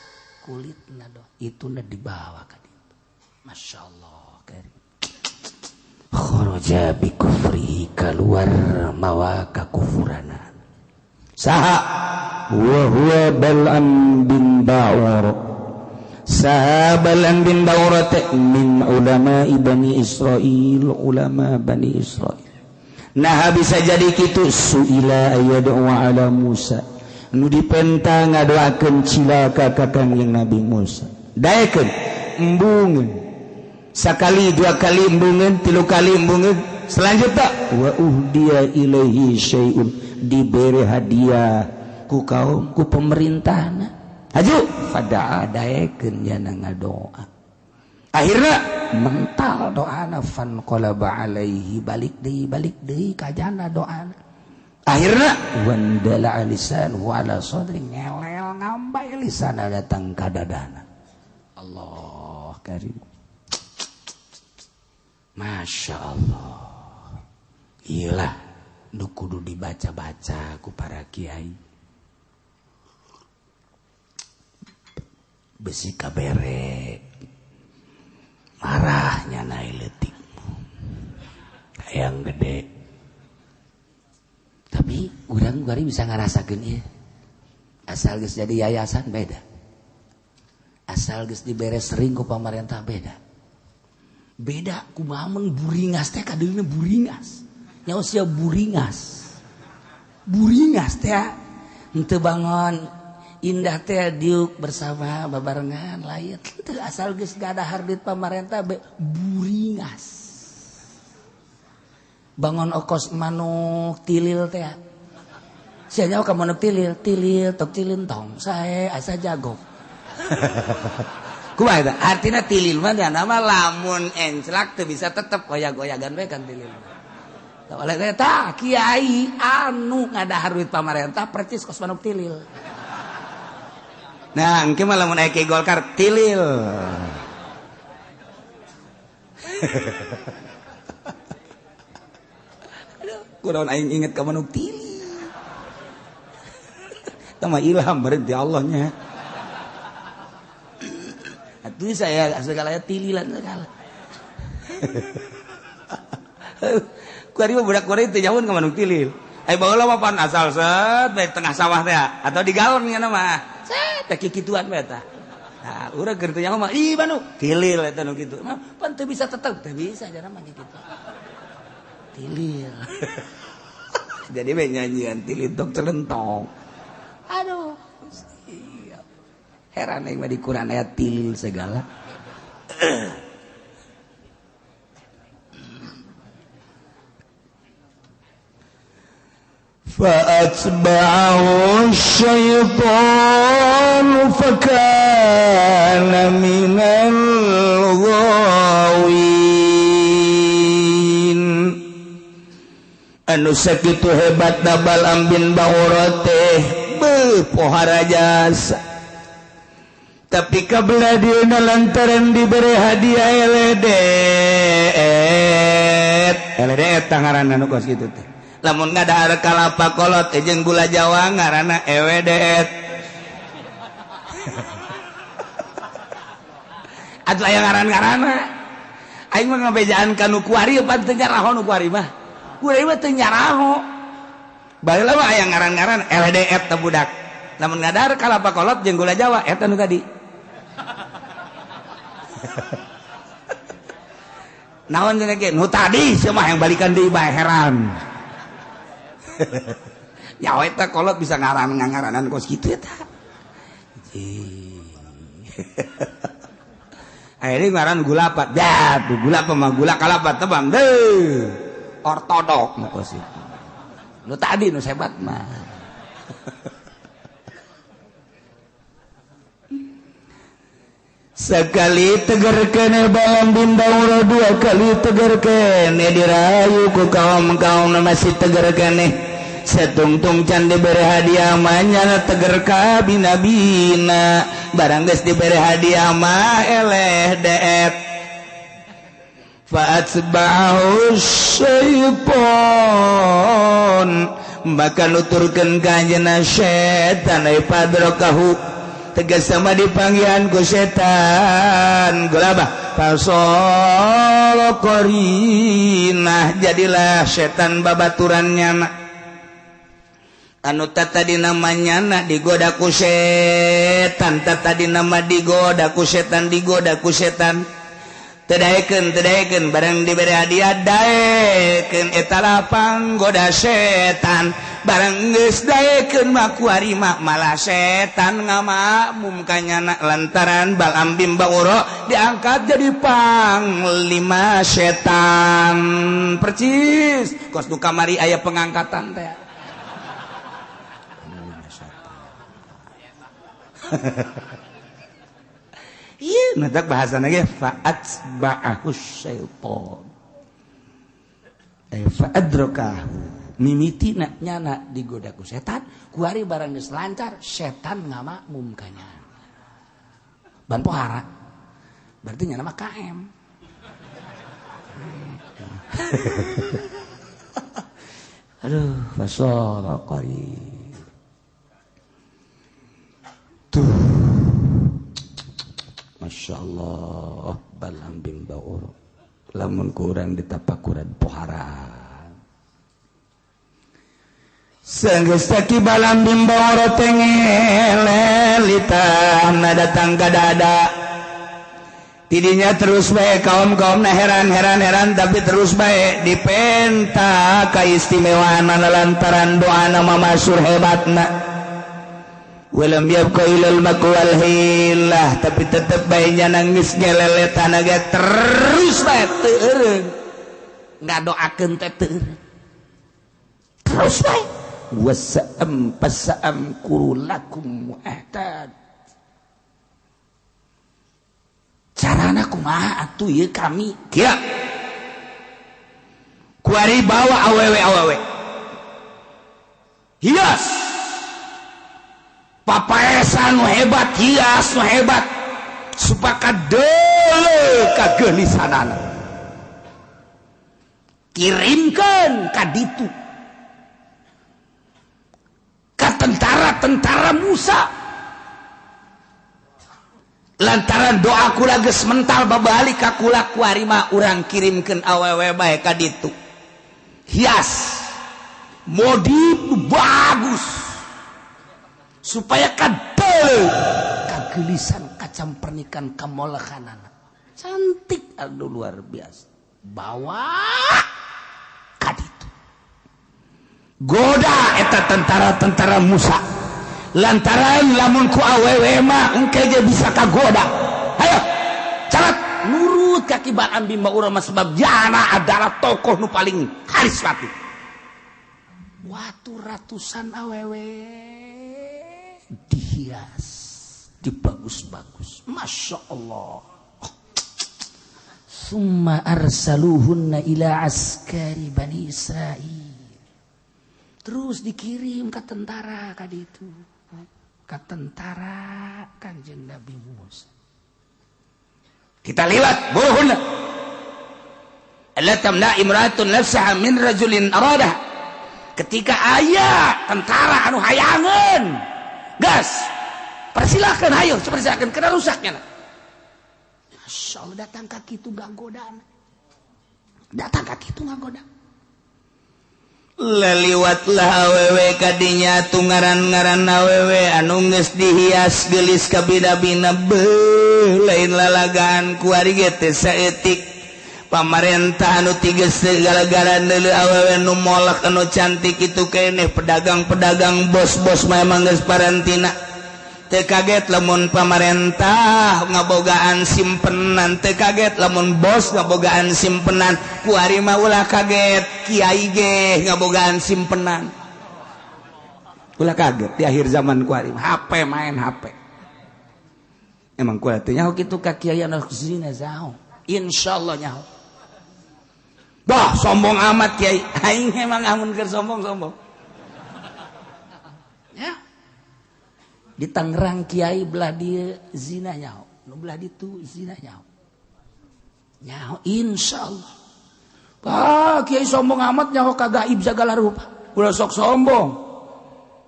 kulit nado itu na dibawa ka ditu. Masya Allah karim. Kharaja bi kufrihi kaluar mawa kakufurana. Saha wa huwa Bal'am bin Ba'ur. Saha Bal'am bin Ba'ur min ulama Bani Israil, ulama Bani Israil. Nah bisa jadi kitu suila ayadu ala Musa. Nu dipenta ngadoakeun cilaka ka Kangjeng Nabi Musa. Daekeun embungeun. Sakali dua kali embungeun, tilu kali embungeun. Selanjutnya wa uhdiya ilaihi syai'un, dibere hadiah ku kaum ku pemerintahna. Haju fada'a daekeun jana ngadoa. Akhirna mental doana fan qalaba alaihi balik deui kajana doana. Akhirnya wandala lisan wa ala sadri ngelel ngambai lisan datang ka dadana. Allah karim. Masya Allah. Iyalah nu kudu dibaca-baca ku para kiai. Besi kabere marahnya naik leutik. Hayang gede. Tapi urang kuari bisa ngarasakeun ieu. Asal geus jadi yayasan beda. Asal geus dibere sering ku pamarentah beda. Beda kumaha mun buringas teh kadeulina buringas. Nyaho sia buringas. Buringas teh henteu bangon indah teh diuk bersama babarengan lain. Teu asal geus gadahar duit pamarentah be buringas. Bangun okos manuk tilil teh. Sia nyaho ka manuk tilil, tilil tok tilin tong sae asa jago. Kumaha eta? Artina tilil mah nama lamun enclak teu bisa tetep goyag-goyagan we kan tilil. Tah oleh teh kiai anu ngadahar duit pamarentah percis kos manuk tilil. Nah, engke mah lamun aya kiai Golkar tilil. Kunaon aing inget ka manuk tilil. Tah mah ilham berarti Allahnya. Atuh saya segalanya tililan segala. Kuari mah budak kuari teu jauhun ka manuk tilil. Ai baheula mah pan asal set bae tengah sawah teh atau di galon nya mah. Set teh kikituan bae tah. Nah, urang keur teu nyaho mah ih manuk tilil eta nu kitu. Mah pan teu bisa tetep teu bisa jana mah kitu. Tilil. Jadi we nyanyian tilil tok celentong. Aduh. Iya. Heran aing mah di Quran aya tilil segala. فأتبعه الشيطان فكان من الغاوين. Anu sakitu hebat Bal'am bin Ba'ura teh beuh pohara jasa. Tapi kabelah dieuna lantaran dibere hadiah eledet. Eledet ngaranna nu kos kitu teh. Lamun ngadahar kalapa kolot jeung gula Jawa ngaranna ewedet. Atuh aya ngaran-ngaranna. Aing mah ngabejaan ka nu kuari pan teu nyaraho nu kuari mah. Kuari mah teu nyaraho. Baheula mah aya ngaran-ngaran eledet teh budak. Lamun ngadahar kalapa kolot jeung gula Jawa eta nu tadi. Naon cenah ge nu tadi sia mah yang balikan deui bae heran. Ya eta kolot bisa ngaran-ngaranan kos kitu eta. Akhirnya ngaran gula apa? Dah, tuh gula apa mah gula kalapa tebang deh. Ortodok nu kos itu. Nu tadi nu hebat mah. Sekali tegar kene Balam bin Baura, dua kali tegar kene dirayu ku kaum-kaum masih tegar kene. Setungtung can diberi hadiah mah nyana tegar ka bina-bina. Barang geus diberi hadiah mah eleh deet. Fa'atba'ahu syaitan, maka nuturkeun ka anjeunna setan ai padrokahu tegas sama dipanggihan ku setan gelabah fasala qarinah, jadilah setan babaturan nyana anu tadi namanya na digoda ku setan, tadi nama digoda ku setan, digoda ku setan. Tedaekeun tedaekeun barang diberi hadiah daekeun eta lapang goda setan. Barang geus daekeun mah kuari mah malah setan ngamakmum ka nyana lantaran Balam bin Baura diangkat jadi panglima setan. Percis kos nu kamari aya pengangkatan teh. Iya, nanti bahasana ge fa'atba'ahu syaitan. Fa'adrakahu. Mimiti na nyana digoda ku setan, kuari barang geus lancar, setan ngamakmum ka nyana. Ban pohara. Berarti nyana mah KM. Aduh, fasala qari. Tuh. Masya Allah, Balam bin Baura lamun kurang ditapakuran pohara. Sanggeus taki Balam bin Baura teh ngelelitahna datang ka dada. Tidinya terus bae kaum-kaumna heran-heran-heran, tapi terus bae dipenta kaistimewaanna lantaran doana mamasur hebatna. Walam yabqa ilal makwal hilah, tapi tetep bae nya nangis ngeleletan ge terus bae teu eureun. Ngadoakeun teh teu eureun. Terus bae wasa'am pasa'am kurulakum mu'ahtad. Carana kumaha atuh ieu kami? Kieu. Kuari bawa awewe-awewe. Hias. Papaesan nu hebat, hias nu hebat, supaya deuleu kageulisanana. Kirimkeun ka ditu ka tentara-tentara Musa. Lantaran doa kula geus mental babalik ka kula kuari mah urang kirimkeun awewe bae ka ditu. Hias modif bagus supaya kadel kagelisan kacam pernikan kamolehanana cantik, aduh luar biasa. Bawa kaditu goda eta tentara-tentara Musa lantaran lamun ku awewe mah engke ge bisa kagoda. Hayo carat nurut ka Ki Balam bin Baura mah sebab jana adalah tokoh nu paling karismatik. Watu ratusan awewe dihias, dibagus-bagus, masya Allah. Summa arsaluhunna ila askari bani Israil. Terus dikirim ke tentara kadi itu, ke tentara Kanjeng Nabi Musa. Kita lihat buhunna. Alla tamna imra'atun nafsaha min rajulin aradah. Ketika aya tentara anu hayangeun, gas, persilahkan, ayo, persilahkan, kena rusaknya. Masya Allah, datang kaki itu gak godaan. Datang kaki itu gak goda. Leliwatlah awewe kadinya tungaran-ngaran awewe anu geus dihias geulis kabina-bina beuh lain lalagaan kuari ge teh saeutik. Pamarentah anu tiga segala-gala neuleuh awewe nu molek anu cantik itu keneh pedagang-pedagang bos-bos mah emang geus parantina. Teu kaget lamun pamarentah ngabogaan simpenan, teu kaget lamun bos ngabogaan simpenan, kuari mah ulah kaget kiai ge ngabogaan simpenan. Ulah kaget di akhir zaman kuari HP main HP. Emang kula teh nyaho kitu ka kiai anu zina zaho. Insyaallah nyaho. Bah sombong amat kiai. Aing emang amun keur sombong-sombong. Ya. Di Tangerang kiai belah dieu zina nyaho, nu belah ditu zina nyaho. Nyaho insyaallah. Bah kiai sombong amat nyaho ka gaib sagala rupa. Ulah sok sombong.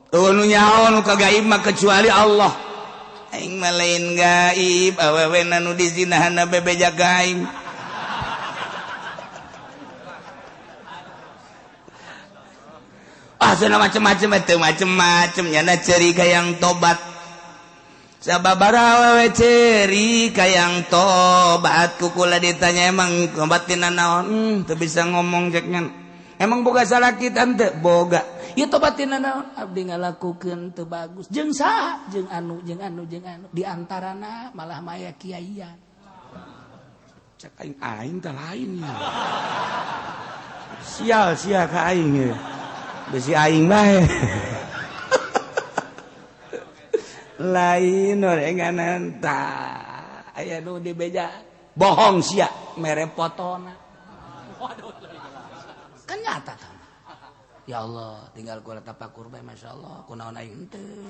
Eueuh nu nyaho nu ka gaib mah kecuali Allah. Aing mah lain gaib, awewena nu dizinahana bebeja ka aing. Ah cenah macem-macem teu macem-macem nyana ceuri kayang tobat. Sababaraha awewe ceuri kayang tobat ku kula ditanya emang tobat tina naon? Teu bisa ngomong cek nyan. Emang boga salaki tante? Boga. Ieu tobat tina naon? Abdi ngalakukeun teu bagus. Jeung saha? Jeung anu, jeung anu, jeung anu. Di antarana malah maya kiaian. Cek aing aing teh lain ya. Sial sia ka aing ye. Besi aing bae. Lain orenganan tah. Aya nu dibeja bohong sia mere potona. Kan nyata tah. Ya Allah, tinggal kula tapakur bae masyaallah, kunaon aing teu.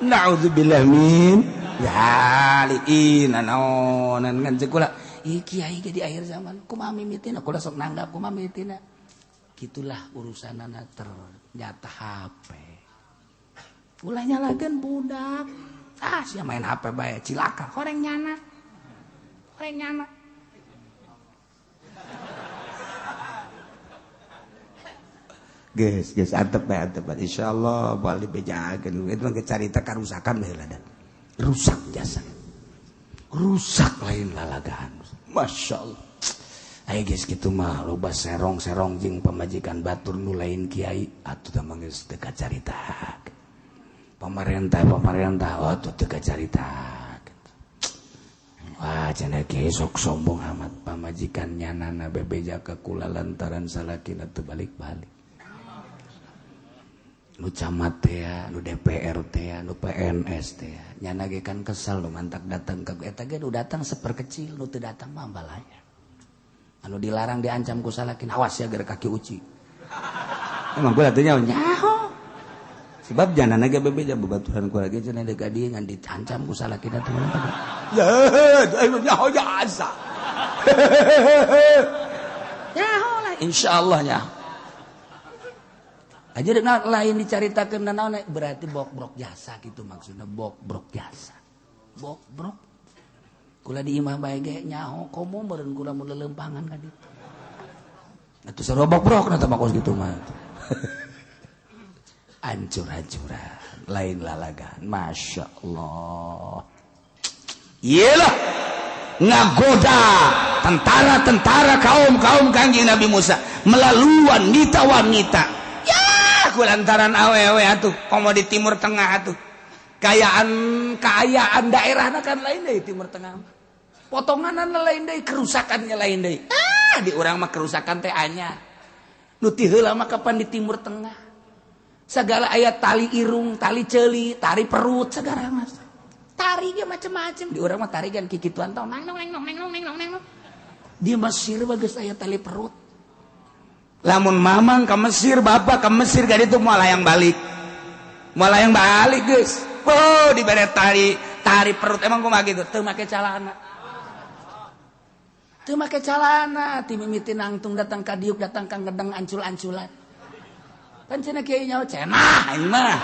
Nauzubillah min ya liin naonan ngan ceuk kula. Ih kiai ge di akhir zaman kumaha mimitina kula sok nanggap kumaha mimitina. Gitulah urusanana ternyata HP. Ulah nyalakeun budak. Ah sia main HP bae cilaka horeng nyana. Horeng nyana. Geus geus antep bae antep. Insyaallah bal dibejakeun. Itu mah carita karusakan bae lah. Rusak jasa. Rusak lain lalagaan. Masyaallah. Ayo geus kitu mah loba serong-serong jeung pamajikan batur nu lain kiai atuh tah mah geus teu kacarita. Pemerintah atuh teu kacarita. Wah cenah kiai sok sombong amat pamajikan nyanana bebeja ka kula lantaran salakina teu balik-balik. Nu camat teh, nu DPR teh, nu PNS teh. Nyana ge kan kesel nu mantak datang ka eta ge nu datang seperkecil nu teu datang mah balanya. Anu dilarang diancam ku salakin awas ya gara kaki uci. Emang kula teh nyaho. Sebab janana ge bebeja babaturan kula ge cenah deuk ka dieu ngan diancam ku salakin atuh. Ya, aing nyaho jasa. Nyaho lah insyaallah nyaho. Aja lain dicaritakeun naon berarti bokbrok jasa gitu maksudna bokbrok jasa. Bokbrok kula di imah bae ge nyaho komo meureun kula mun leuleumpangan ka ditu. Atuh sarua bokbrok na teh mah kos kitu mah. Ancur-ancuran lain lalagan masyaallah. Iyalah ngagoda tentara-tentara kaum-kaum Kangjeng Nabi Musa melalui wanita-wanita. Ya kulantaran awewe atuh komo di Timur Tengah atuh. Kaayaan daerahna kan lain deui Timur Tengah. Potonganana lain deui, kerusakannya lain deui. Ah, di urang mah kerusakan teh anyar. Nu ti heula mah kapan di Timur Tengah. Segala aya tali irung, tali ceuli, tali perut segala mas. Tari ge macem-macem. Di urang mah tari kan kikituan tong nang nang nang nang nang nang nang. Di Mesir mah geus aya tali perut. Lamun mamang ka Mesir, bapak ka Mesir ka ditu moal hayang balik. Moal hayang balik geus. Oh, dibere tari perut emang kumaha gitu teu make calana. Teu make calana, ti mimiti nangtung datang ka diuk datang ka ngedeng ancul-anculan. Pan cenah kiai nyaho cenah aing mah.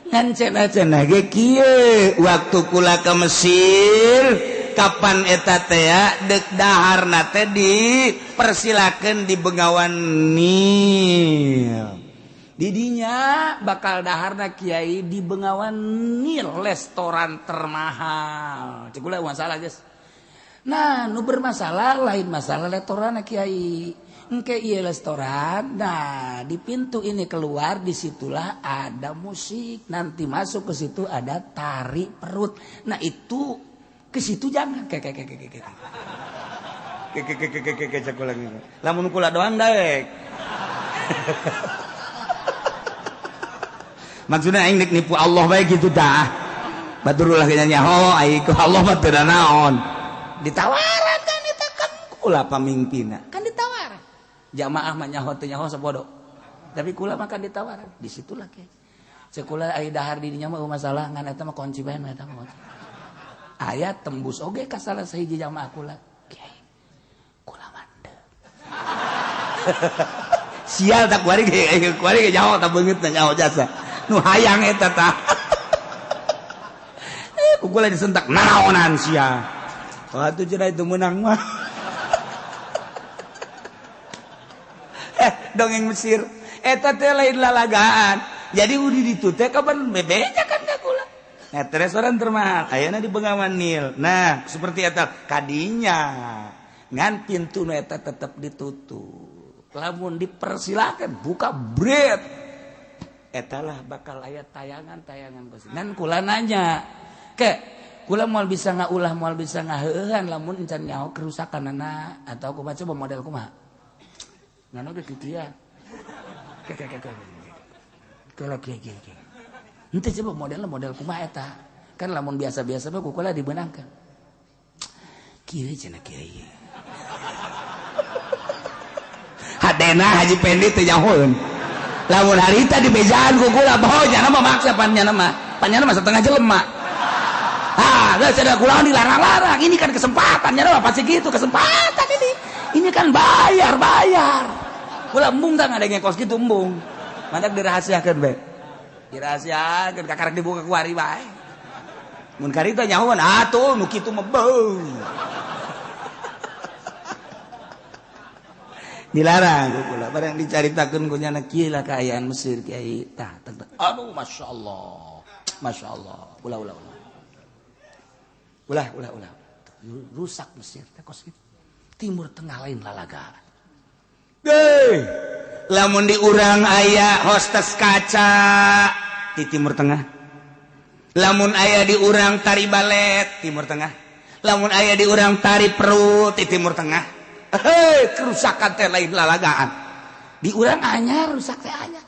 Ngan cenah-cenah ge kieu waktu kula ka Mesir kapan eta teh deuk daharna teh dipersilakeun di Bengawan Nil. Didinya bakal daharna kiai di Bengawan Nil restoran termahal. Cek kula masalah geus. Nah, nu bermasalah lain masalah restoran kiai. Engke ieu restoran, nah di pintu ini keluar disitulah ada musik. Nanti masuk ke situ ada tari perut. Nah itu ke situ jangan ke ke ke ke ke ke ke ke ke ke cek kula. Lamun kula doang daek. Maksudna aing nek nipu Allah bae kitu tah. Batur ulah nyaho aing ku Allah mah teu naon. Ditawaran kan eta kan kula pamimpinna. Kan ditawaran. Jamaah mah nyaho teu nyaho sabodo. Tapi kula mah kan ditawaran. Disitulah kiai. Cek kula ai dahar di dinya mah masalah ngan eta mah kunci bae eta mah. Aya tembus oge ka salah sahiji jamaah kula. Kiai. Kula mah. Sial tak kuari ge kuari ge nyaho tak beungeut nyaho jasa. Nu hayang eta tah. Ku kula disentak naonan sia. Wah tuh cenah itu menang mah. Dongeng Mesir eta teh lain lalagaan. Jadi udi ditu teh kapan bebeja kan ka kula. Nah, restoran termahal ayeuna di Bengawan Nil. Nah, seperti eta kadinya. Ngan pintu nu eta tetep ditutup. Lamun dipersilakan buka bret. Eta lah bakal aya tayangan-tayangan kos. Ngan kula nanya, ke kula moal bisa ngaulah moal bisa ngaheueuhan lamun encan nyaho kerusakanana atau kumaha coba model kumaha. Ngan oge kitu ya. Ke ke ke ke. Kela kieu kieu kieu. Henteu coba modelna model kumaha eta. Kan lamun biasa-biasa mah ku kula dibeunangkeun. Kieu cenah kieu. Hadena Haji Pendi teu nyahoeun. Lamun harita dibejaan ku kula baho nyana mah maksa pan nyana mah. Pan nyana mah setengah jelema. Ah, geus ada kula dilarang-larang. Ini kan kesempatan nyana mah pasti gitu, kesempatan ini. Ini kan bayar. Kula embung tah ngadenge kos kitu embung. Mantak dirahasiakeun bae. Dirahasiakeun kakarek dibuka ku ari bae. Mun karita nyahoan atuh nu kitu mah beuh. Dilarang ku kula barang dicaritakeun ku nyana kieu lah kaayaan Mesir kiai tah. Aduh masyaallah. Masyaallah. Ulah ulah ulah. Ulah ulah ulah. Rusak Mesir teh kos kitu. Timur Tengah lain lalagaan. Deh, lamun di urang aya hostes kaca di Timur Tengah. Lamun aya di urang tari balet Timur Tengah. Lamun aya di urang tari perut di Timur Tengah. Hei, kerusakan teh lain lalagaan. Di urang anyar rusak teh anyar.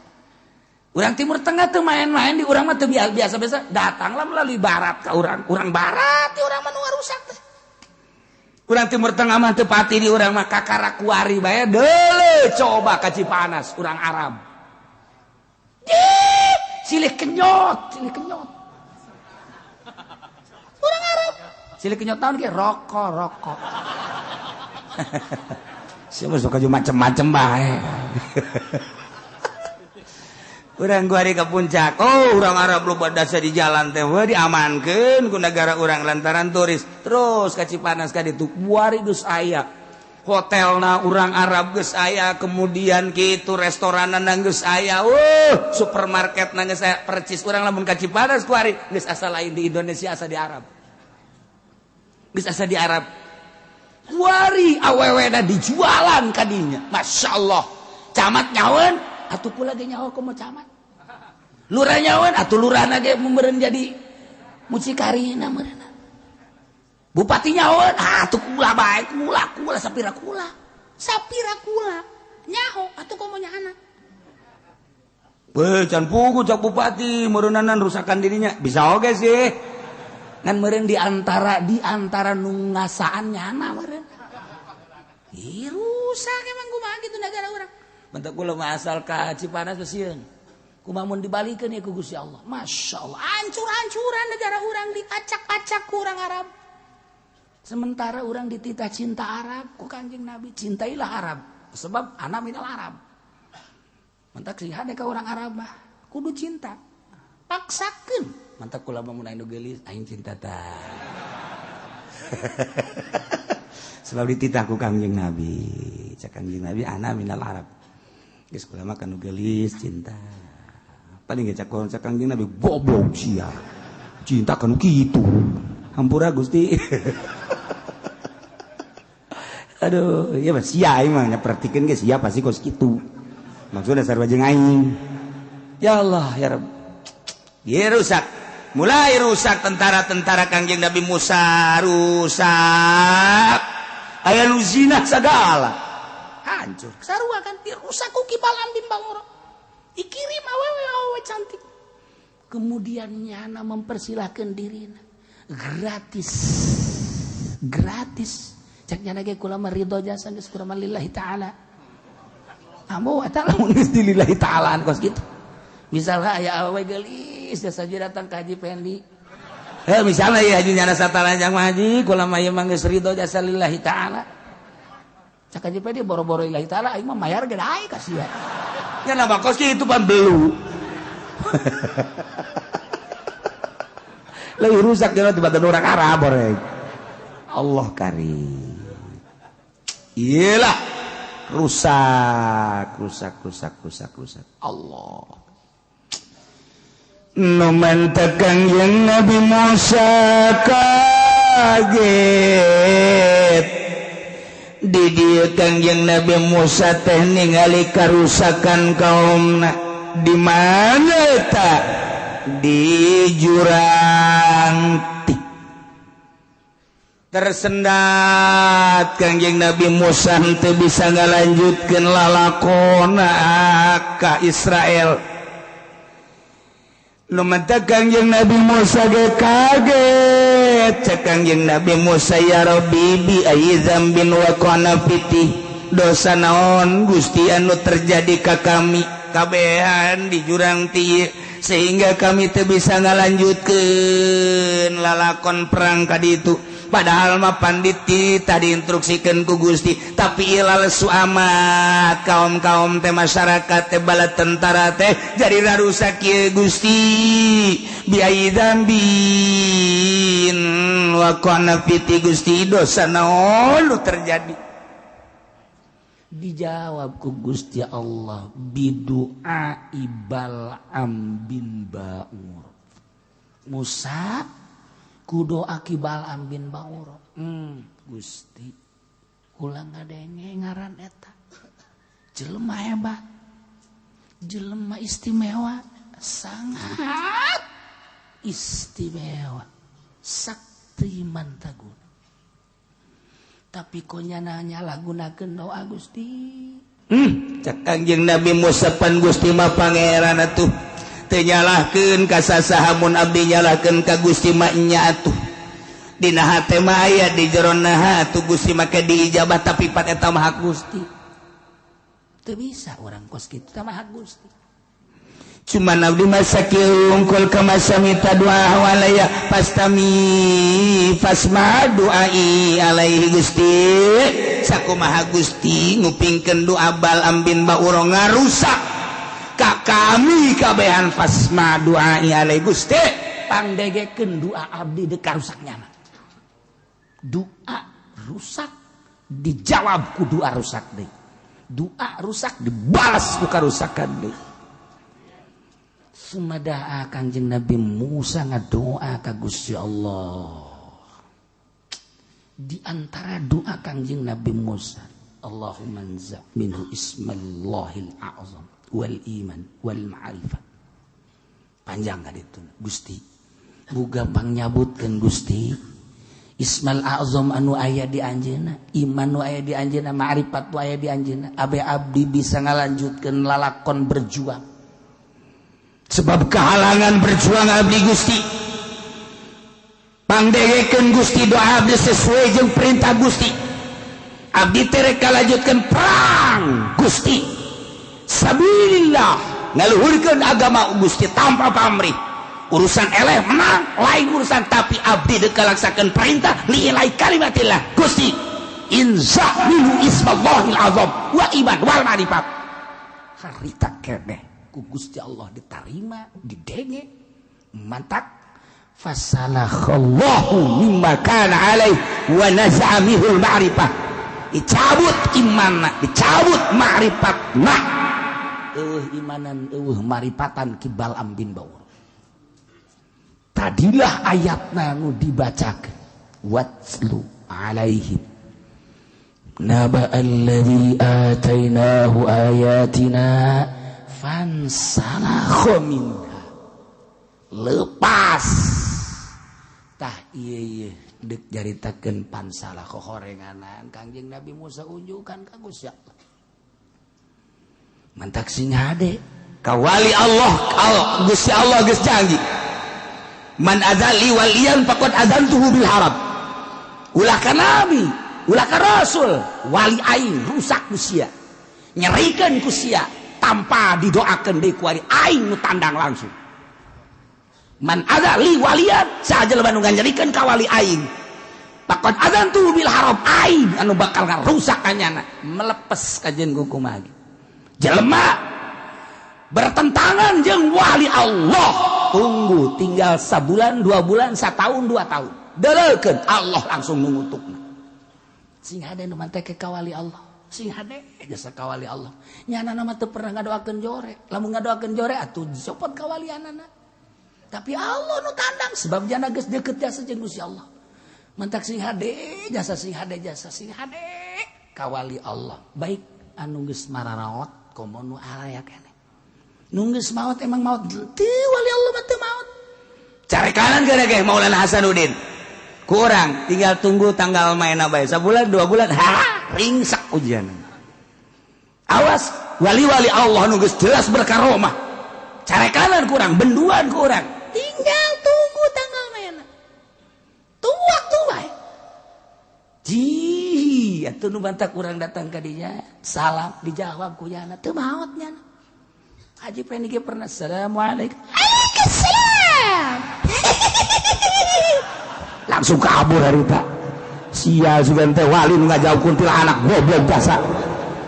Urang Timur Tengah tuh main-main di urang mah teu biasa-biasa datanglah melalui barat ka urang. Urang barat di urang mah nu rusak teh. Urang Timur Tengah mah teu pati di urang mah kakara kuari bae deuleu coba ka Cipanas urang Arab. Dih, silih kenyot, silih kenyot. Urang Arab. Silih kenyot naon ge rokok, rokok. Siapa suka juga macem-macem bae. Urang kuari ke puncak. Oh, urang Arab loba dasa di jalan teh we diamankeun ku negara urang lantaran turis. Terus ka Cipanas ka ditu kuari geus aya. Hotelna urang Arab geus aya, kemudian kitu restoranna geus aya. Supermarketna geus aya percis urang lamun ka Cipanas kuari geus asa lain di Indonesia asa di Arab. Geus asa di Arab. Kuari awewena dijualan kadinya. Masya Allah. Camat nyawen atuh kula ge nyaho komo camat. Lurah nyawen atuh lurahna ge meureun jadi mucikarina meureunna. Bupati nyawen atuh kula bae kula kula sapira kula. Sapira kula nyaho atuh komo nyaana. Beuh can pugu cak bupati meureunanan rusakan dirinya. Bisa oge sih. Ngan meureun di antara nu ngasaan nyana meureun. Ih rusak emang kumaha kitu negara urang. Bentak kula mah asal ka Cipanas sieun. Kumaha mun dibalikeun ieu ku Gusti Allah. Masyaallah, hancur-hancuran negara urang diacak-acak ku urang Arab. Sementara urang dititah cinta Arab ku Kanjeng Nabi, cintailah Arab sebab ana minal Arab. Mentak sih hade ka urang Arab mah kudu cinta. Paksakeun. Mantap kula mah mun anu geulis aing cinta tah. Sebab dititah ku Kangjeng Nabi. Cak Kangjeng Nabi ana minal Arab. Geus kula mah kanu geulis cinta. Paling ge cak Kangjeng Nabi goblok sia. Cinta kanu kitu. Hampura Gusti. Aduh, ieu mah sia aing mah nyapertikeun ge sia pasti kos kitu. Maksudna sarua jeung aing. Ya Allah, ya Rabb. Dia rusak. Mulai rusak tentara-tentara Kangjeng Nabi Musa rusak. Aya nu zina sagala. Hancur. Sarua kan dirusak ku Kibalam bimbang urang. Dikirim awewe awewe cantik. Kemudian nyana mempersilahkan dirina gratis. Gratis. Cek nyana ge kula mah ridho jasa geus kula mah lillahi ta'ala. Ambo eta lamun geus di lillahi ta'alaan kos kitu. Misalnya aya awewe geulis jasa datang ka Haji Pendi. Heh misalnya ya haji nyana sataranjang mah haji kula mah ieu mah geus ridho jasa lillahi ta'ala. Cak Haji Pendi boro-boro lillahi ta'ala aing mah mayar ge daek ka sia. Nya mah kos kitu pan belu. Leuwih rusak jeung tibatan urang Arab oreng. Allah karim. Iyalah rusak rusak rusak rusak rusak. Allah. Nu mantak Kangjeng Nabi Musa kaget. Di dieu Kangjeng Nabi Musa teh ningali karusakan kaumna. Di mana eta? Di jurang Tih. Tersendat Kangjeng Nabi Musa henteu bisa ngalanjutkeun lalakona ka Israel. Nu mantak Kangjeng Nabi Musa ge kaget. Cek Kangjeng Nabi Musa, ya Rabbi bi ayyi dzambin waqana fiti, dosa naon Gusti anu terjadi ka kami kabehan di jurang Tih sehingga kami teu bisa ngalanjutkeun lalakon perang ka ditu. Padahal mah panditi tadi instruksikeun ku Gusti, tapi ieu lesu amat kaum-kaum teh masyarakat teh bala tentara teh jadi rarusak ieu Gusti. Bi ayyi dzambin waqana fiti, Gusti dosa naon nu terjadi? Dijawab ku Gusti Allah bidu'a Bal'am bin Ba'ur. Musa ku doa ki Bal'am bin Ba'ur. Gusti kula ngadenge ngaran eta. Jelema hebat. Jelema istimewa, sangat istimewa. Sakti mantaguna. Tapi kok nyana nyalahgunakeun doa Gusti. Cek Kangjeng Nabi Musa pan Gusti mah pangeran atuh. Teu nyalahkeun ka sasaha mun abdi nyalahkeun ka Gusti mah nya atuh. Dina hate mah aya di jero naha atuh Gusti make diijabah tapi pan eta mah hak Gusti. Teu bisa urang kos kitu tah mah hak Gusti. Cuman abdi mah sakieu unggul ka masa minta doa walaya pastami fasma doai alaihi Gusti. Sakumaha Gusti ngupingkeun doa Bal'am bin Ba'ur ngarusak ka kami kabehan fasma doai alaihi Gusti. Pangdegekeun doa abdi deuk karusak nyana. Doa rusak dijawab ku doa rusak deui. Doa rusak dibalas ku karusakan deui. Sumada'a Kangjeng Nabi Musa ngadoa ka Gusti Allah. Di antara doa Kangjeng Nabi Musa, Allahumma anza minhu ismallahil a'zam wal iman wal ma'rifah. Panjang kan itu Gusti. Bu gampang nyabutkeun Gusti. Ismal a'zam anu aya di anjeunna, iman nu aya di anjeunna, ma'rifat nu aya di anjeunna. Abe abdi bisa ngalanjutkeun lalakon berjuang. Sebab kehalangan berjuang abdi Gusti. Pangdegekeun Gusti doa abdi sesuai jeung perintah Gusti. Abdi teh rek kalanjutkeun perang Gusti. Sabilillah ngaluhurkeun agama Gusti tanpa pamrih. Urusan eleh menang lain urusan, tapi abdi dek kalaksakeun perintah liilai kalimatillah Gusti. Inzah minhu ismallahil azam wa iman wal ma'rifat. Harita keneh ku Gusti Allah diterima, didenge, mantak fasalakhallahu mimma kana alaih wa naza'a minhul ma'rifah. Dicabut imanna, dicabut ma'rifatna. Eueuh imanan, eueuh maripatan ki Bal'am bin Ba'ur. Tadilah ayatna nu dibacakeun. Watlu alaihim naba alladzi atainahu ayatina fansalakha minha. Lepas tah ieu deuk jaritakeun pansalah horenganan Kangjeng Nabi Musa unjukan ka Gusti Allah. Mantak sing hade Ka wali Allah, Gusti Allah geus janji. Man adzali waliyan faqad adzantuhu bil harab. Ulah ka nabi, ulah ka rasul, wali aing rusak ku sia. Nyerikeun ku sia tanpa didoakeun deui ku wali aing nu tandang langsung. Man adzali waliyan saha jelema nu nganyerikeun ka wali aing. Faqad adzantuhu bil harab, aing anu bakal ngarusak kanyana, melepes kajeun ku kumaha. Jelema bertentangan jeung wali Allah, tunggu tinggal sabulan, 2 bulan, setahun, 2 tahun, deleukeun Allah langsung mengutukna. Sing hade nu manteke ka wali Allah, sing hade jasa ka wali Allah. Nyana mah teu pernah ngadoakeun jore, lamun ngadoakeun jore atuh dicopot ka walianana. Tapi Allah nu tandang sebab jana geus deukeut jasa jeung Gusti Allah. Mantak sing hade jasa, sing hade jasa, sing hade ka wali Allah. Baik anu geus mararaot komo nu araya keneh. Nunggu maut emang maut teu wali Allah mah teu maut. Carekanan gara ge Maulana Hasanuddin. Kurang tinggal tunggu tanggal maena bae. Sabulan 2 bulan ha ringsak ujian. Awas wali-wali Allah nu geus jelas berkaromah. Carekanan kurang, benduan kurang. Tinggal tunggu tanggal maena. Tunggu waktu bae. Ji, atuh nu bantak urang datang ka dinya, salam dijawab ku nyana teu maot nyana. Haji Pendi ge pernah assalamualaikum. Waalaikumsalam. Langsung kabur harita. Sia sugan teh wali nu ngajauh kuntilanak goblok jasa.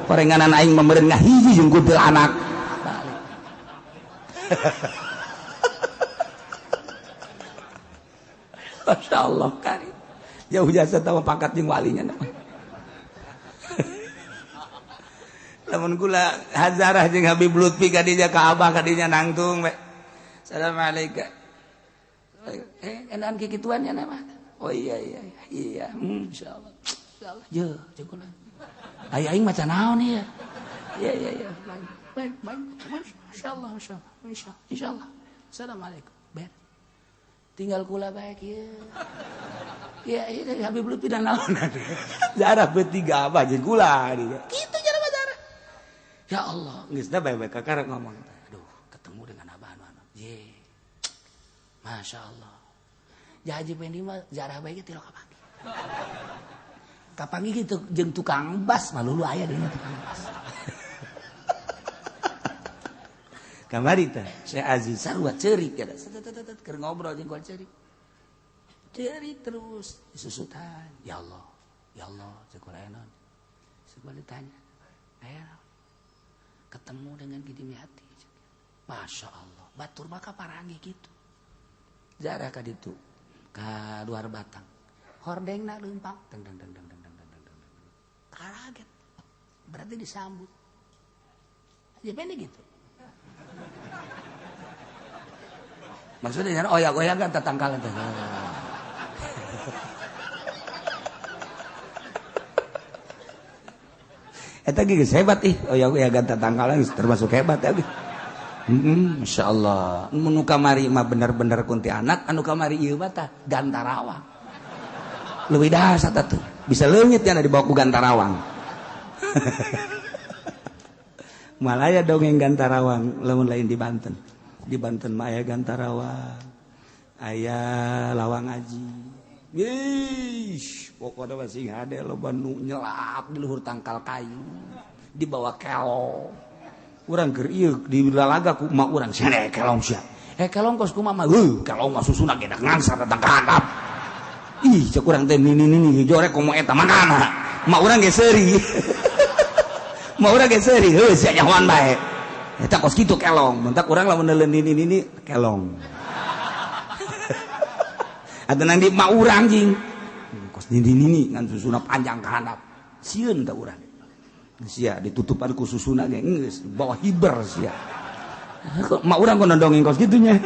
Korenganan aing meureun ngahiji jeung kuntilanak. Balik. Masya Allah kari. Jauh jasa tahu pangkat jeung walinya. Lamun kula hazarah jeung Habib Lutfi kadinya ka Abah kadinya nangtung we. Assalamualaikum. Enakan kikituan nya mah. Oh iya iya iya. Insyaallah. Insyaallah. Ye, jeung kula. Ai aing maca naon ieu? Iya iya iya. Baik baik. Insyaallah insyaallah. Insyaallah. Insyaallah. Assalamualaikum. Ber. Tinggal kula baik ieu. Iya iya Habib Lutfi dan naon. Jarah bertiga Abah jeung kula dinya. Kitu. Ya Allah, geus da bae-bae kakara ngomong. Aduh, ketemu dengan Abah anu. Ye. Masya Allah. Haji Pendi mah jarah bae ge ti kapanggih. Kapanggih gitu jeung tukang bas mah lulu aya dina tukang bas. Kamari teh Syekh Aziz sarua ceurik ya. Keur ngobrol jeung kol ceurik. Ceurik terus disusutan. Ya Allah, ya Allah, cek kula naon. Cek ditanya. Aya ketemu dengan Gidimiati. Masya Allah, batur maka parangi gitu. Jarah ka ditu, ka luar batang. Hordengna leumpang, deng deng deng deng deng deng deng deng. Kaget. Berarti disambut. Aja pendek gitu. Maksudnya jangan oyak-oyakan tatangkalan teh. Eta geus hebat ih, oyak-oyakan tatangkalan termasuk hebat ya. Insyaallah. Mun kamari mah bener-bener kuntilanak, anu kamari ieu mah tah Gantarawang. Leuwih dahsyat atuh. Bisa leungit nya dibawa ku Gantarawang. Malaya dongeng Gantarawang lamun lain di Banten. Di Banten mah aya Gantarawang, aya Lawang Aji. Ih, pokoknya masih ada loba nu nyelap di luhur tangkal kayu, dibawa kelong. Urang keur ieu di lalaga ku emak urang sia kelong sia. Kelong kos kumaha mah? Heuh, kelong mah susuna ge ngangsar datang ka handap. Ih, cek urang teh nini-nini jorek komo eta makana. Emak urang ge seuri. Emak urang ge seuri, heuh sia nyahoan bae. Eta kos kitu kelong, mentak urang lamun neuleun nini-nini kelong. Atuh nang di emak urang jing. Kos nini-nini ngan susuna panjang ka handap. Sieun teh urang. Sia ditutupan ku susuna ge geus bawa hiber sia. Kok mak urang kok nondongeng kos kitunya.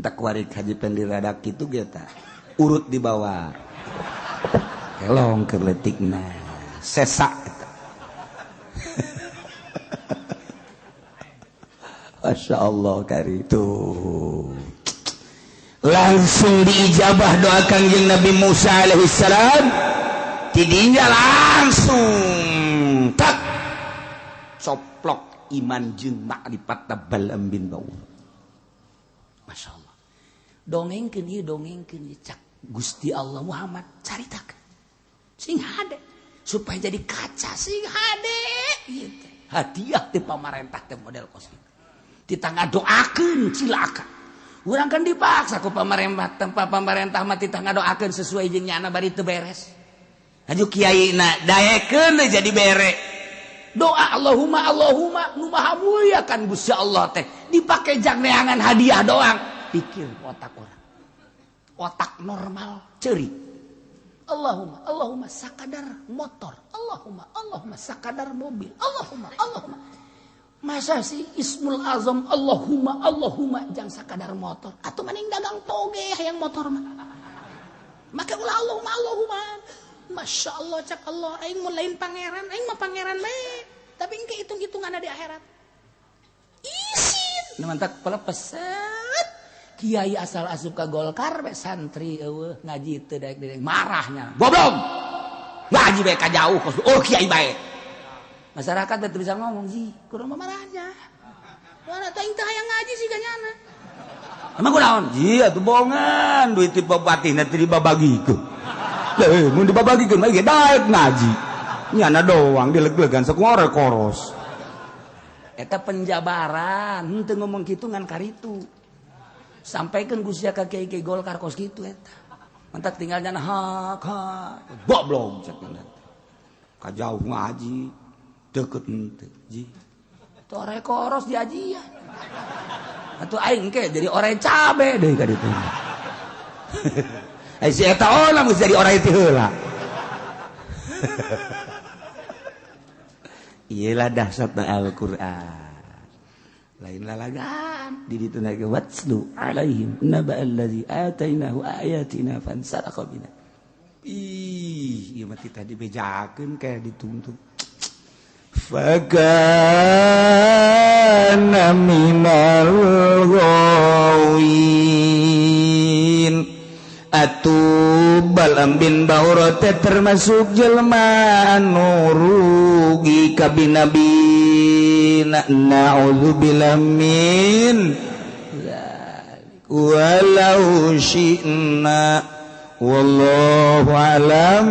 Tak warik Haji Pendi rada kitu ge tah. Urut di bawah. Kelong keur leutikna. Sesak eta. Masya Allah kari tuh. Langsung diijabah doa Kangjeng Nabi Musa alaihissalam. Tidinya langsung tak iman jeung makrifat Bal'am bin Ba'ura. Masya Allah. Dongengkeun ieu, dongengkeun ieu cak Gusti Allah Muhammad caritakeun. Sing hade supaya jadi kaca sing hade ieu teh. Hadiah ti pamarentah teh model kos kitu. Titah ngadoakeun cilaka. Urang kan dipaksa ku pamarentah, tempat pamarentah mah titah ngadoakeun sesuai jeung nyana bari teu beres. Aju kiai na daekeun jadi bere. Doa Allahumma Allahumma nu maha mulia kan Gusti Allah teh dipake jang neangan hadiah doang. Pikir otak orang. Otak normal ceurik. Allahumma Allahumma sakadar motor. Allahumma Allahumma sakadar mobil. Allahumma Allahumma. Masa sih Ismul Azam Allahumma Allahumma jang sakadar motor atau mending dagang toge hayang motor mah. Maka ulah Allahumma Allahumma. Masya Allah cak Allah aing mun lain pangeran, aing mah pangeran bae. Tapi engke hitung-hitunganna di akhirat. Isin. Nu mantak pelepeset. Kiai asal asup ka Golkar be santri eueuh ngaji teu daek-daek marahnya. Goblok. Ngaji bae ka jauh kos. Oh kiai bae. Masyarakat teu bisa ngomong ji, kurang marahnya. Mana teh aing teh hayang ngaji sih kanyana. Emang kunaon? Ji atuh bohongan duit ti bupati teh dibabagikeun. Leuh, mun dibabagikeun mah ge daek ngaji. Nyana doang dileg-legan sakumaha koros. Eta penjabaran, henteu ngomong kitu ngan karitu. Sampaikeun Gusti ka kiai-kiai Golkar kos kitu eta. Mantak tinggal nyana hak hak. Goblok cek teh. Ka jauh ngaji. Deket henteu ji. Teu ore koros diajian. Atuh aing ke jadi ore cabe deui ka ditu. Ai si eta olah geus jadi ore teh heula. Iyalah dahsyatna Al-Qur'an. Lain lalagan di ditu na ge watslu alaihim naba allazi atainahu ayatina fansalaqa minha. Ih, ieu mah tadi bejakeun kayak dituntut. Fakana minal ghawin. Atuh Bal'am bin Ba'ura teh termasuk jelema anu rugi ka binabi. Na'udzubillah min dzalik. Walau syi'na wallahu alam.